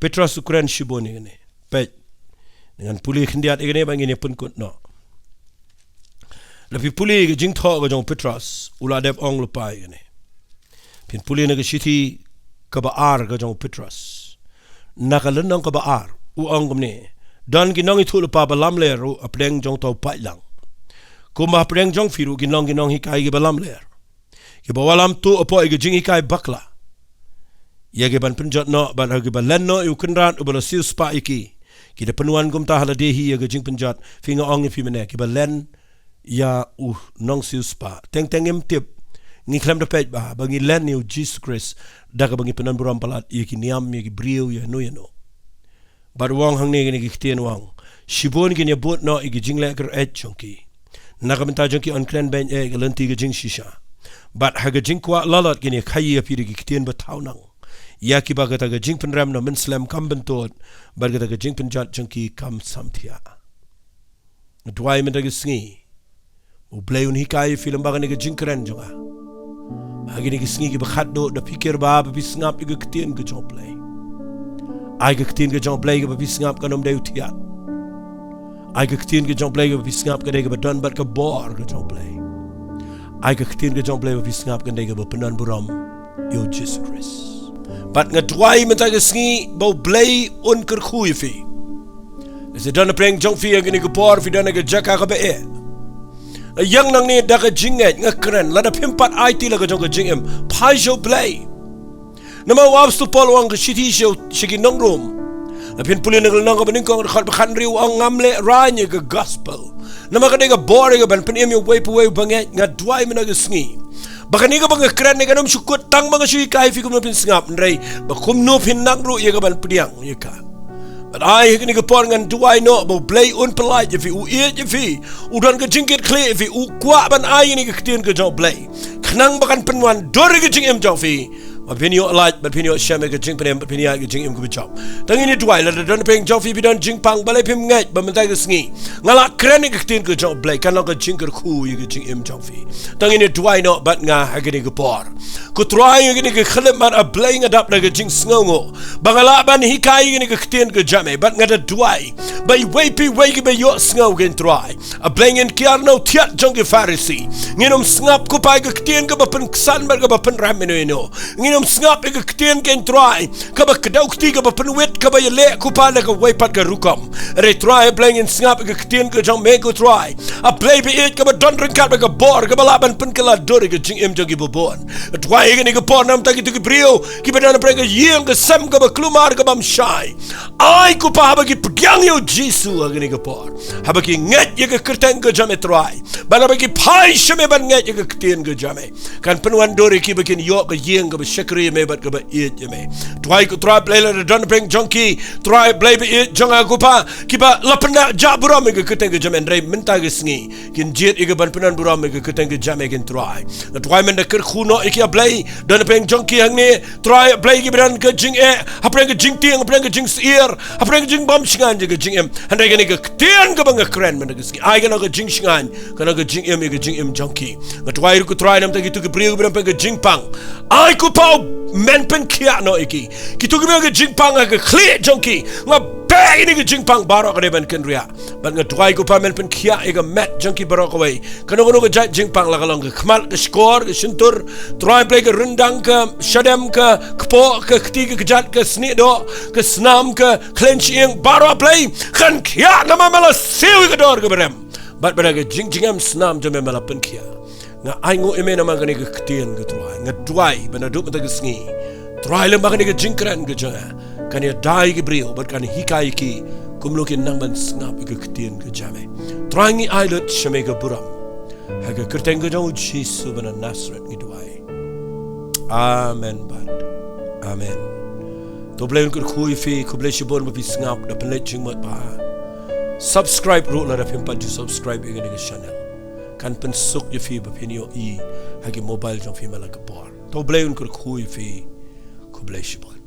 Petros u kren shibun ïa kane. Peit, ngan pule khyndiat ïa kane ba ngin ïa pynkut noh. Lada phi pule ka jingthoh ka jong u Petros, u la dep ong lypa ïa kane. Phin pule na ka shithi kaba ar ka jong u Petros, na ka lynnong kaba ar. u ong kumne, don ki nongïathuhlypa ba lamler ruh hapdeng jong uta u paidlang. Kumba hapdeng jong phi ruh kin long ki nonghikai kiba lamler, kiba wallam tuh hapoh ïa ka jinghikai bakla ïa ki ban pynjot noh, bad ha kiba len noh ïa u Kynrad uba la siewspah ïa ki, ki da pynwan kumta ha lade hi ïa ka jingpynjot. Phi, nga ong ïa phi mynne, kiba len ïa u nongsiewspah, teng teng ngim tip, ngi khlem da peit bha ba ngi len ïa u Jisu Khrist da kaba ngi pyndonburom palat ïa ki niam, ïa ki briew, ïa no ïa no. Bad u ong hangne kine ki ktien, u ong, shibun kin ïabud noh ïa ki jingleh kyreit jong ki, na ka bynta jong ki yn kren beiñ eh ïa ka lynti ka jingshisha. Bad ha ka jingkwah lalot kin ïakhaïi ïa phi da ki ktien bathaw nang, ïa kiba kata ka jingpynrem na mynslem kam byntud, bad kata ka jingpynjot jong ki kam samthiah. Nga duwai mynta ka sngi, U Blei un hikai ïa phi lyngba kane ka jingkren jong nga. Ha kine ki sngi kiba khatduh, da phi kyrpad ba phi sngap ïa ka ktien ka jong U Blei. Ai ka ktien ka jong U Blei kaba phi sngap kan ym dei u thiat. Ai ka ktien ka jong U Blei kaba phi sngap kan dei kaba don bad ka bor ka jong U Blei. Ai ka ktien ka jong U Blei ba phi sngap kan dei kaba pyndonburom ïa u Jisu Khrist. Bad nga duwai mynta ka sngi ba U Blei un kyrkhu ïa phi. Lada don hapdeng jong phi ha kane ka por phi don ha ka jaka kaba eh, ïeng nangne da ka jingngeit, nga kren, lada phim pat aiti la ka jong ka jingim, phai sha U Blei. Namar u Apostol Paul u ong ha ka shithi sha, sha ki nong Rom, lada phin pule na ka lynnong kaba nyngkong, dkhot ba khathynriew, u ong, ngam lehrain ïa ka gospel. Namar ka dei ka bor ïa ka ban pynim ïa uwei pa uwei uba ngeit. Nga duwai mynta ka sngi ba kane kaba nga kren ne kan ym shu kut tang ba nga shu hikai ïa phi kumno phin sngap, hynrei ba kumno phin nang ruh ïa ka ban pdiang ïa ka. Bad ai ha kane ka por ngan duwai noh ba U Blei un pyllait ïa phi, u ïeit ïa phi, u don ka jingkitkhlieh ïa phi, u kwah ban ai ïa kane ka ktien ka jong U Blei, khnang ba kan pynwan dur ïa ka jingim jong phi, ba phin ïoh lait, ba phin ïoh shem ïa ka jingpynim, ba phin ïaid ïa ka jingim kaba jop. To ngin ïa duwai, lada don hapdeng jong phi phi don jingpang, balei phim ngeit ba mynta ka sngi nga la kren ïa ka ktien ka jong U Blei, kan long ka jingkyrkhu ïa ka jingim jong phi. To ngin ïa duwai noh bad nga ha kane ka por. Ko Trai, ha kane ka khyllipmat, A Blei, nga dap da ka jingsngewnguh ba nga lah ban hikai ïa kane ka ktien ka jong me, bad nga da duwai ba iwei pa iwei kiba ïohsngew, ko Trai, A Blei, ngin kiar na u thiat jong ki Pharisi. Ngin ym sngap, ko Pa, ïa ka ktien kaba pynksan bad kaba pynrem ïano ïano. Ngin ym sngap ïa ka ktien, ko Trai, kaba kdew kti, kaba pynwit, kaba ïaleh, ko Pa, da kawei pat ka rukom. Hynrei Trai, A Blei, ngin sngap ïa ka ktien ka jong me, ko Trai, A Blei ba ïeit, kaba don ryngkat bad ka bor, kaba lah ban pynkylla dur ïa ka jingim jong kiba bun. Trai, ha kane ka por, namar kito ki briew kiba don hapdeng ka ïing ka sem kaba kulmar, ka bym shai, ai, ko Pa, haba ki pdiang ïa u Jisu ha kane ka por, haba ki ngeit ïa ka kyrteng ka jong me, Trai, bad haba ki phai sha me ban ngeit ïa ka ktien ka jong me, kan pynwan dur ïa ki ba kin ïoh ka ïing kaba shakri ïa me bad kaba ïeit ïa me. Trai, ko Trai Blei, lada don hapdeng jong ki, Trai Blei ba ïeit jong nga, ko Pa, kiba la pynjah burom ïa ka kyrteng ka jong me, hynrei mynta ka sngi kin jied ïa ka ban pynwan burom ïa ka kyrteng ka jong me, ko Trai. Nga duwai, men da kyrkhu noh ïa ki, A Blei, don hapdeng jong ki hangne, Trai, A Blei, kiba don ka jingeh, hapdeng ka jingtieng, hapdeng ka jingsyier, hapdeng ka jingbymshngaiñ ïa ka jingim. Hynrei kane ka ktien kaba nga kren mynta ka sngi, ai, kan long ka jingshngaiñ, kan long ka jingim ïa ka jingim jong ki. Nga duwai ruh, ko Trai, namar kito ki briew kiba don hapdeng ka jingpang, ai, ko Pa, men pynkhiah noh ïa ki. Kito kiba don ka jingpang ha ka khlieh jong ki, nga beh ïa kane ka jingpang baroh ka dei ban kynriah. Bad nga duwai, ko Pa, men pynkhiah ïa ka met jong ki baroh kawei. Kano kano ka jait jingpang, la ka long ka khmat, ka shkor, ka shyntur, Trai Blei, ka ryndang, ka shadem, ka kpoh, ka kti, ka kjat, ka sniehdoh, ka snam, ka khleiñ shyieng, baroh, Blei, kan khiah namar me la siew ïa ka dor kaba rem. Bad ba da ka jingjngem snam jong me me la pynkhiah. Nga ainguh ïa me namar kane ka ktien, ko Trai. Nga duwai ba naduh mynta ka sngi, Trai, lem ba kane ka jingkren ka jong nga kan ïada ïa ki briew bad kan hikai ïa ki kumno kin nang ban sngap ïa ka ktien ka jong me. Trai, ngi ai lut sha me ka burom. Ha ka kyrteng ka jong u Jisu ba na Nasareth ngi duwai. Amen bad amen. To Blei un kyrkhu ïa phi, khublei shibun ba phi sngap da pynleit jingmut bha. Subscribe ruh lada phim pat ju subscribe ïa kane ka channel. Kan pynsuk ïa phi ba phin ïohi ha ki mobile jong phi man la ka por. To Blei un kyrkhu ïa phi. Khublei shibun.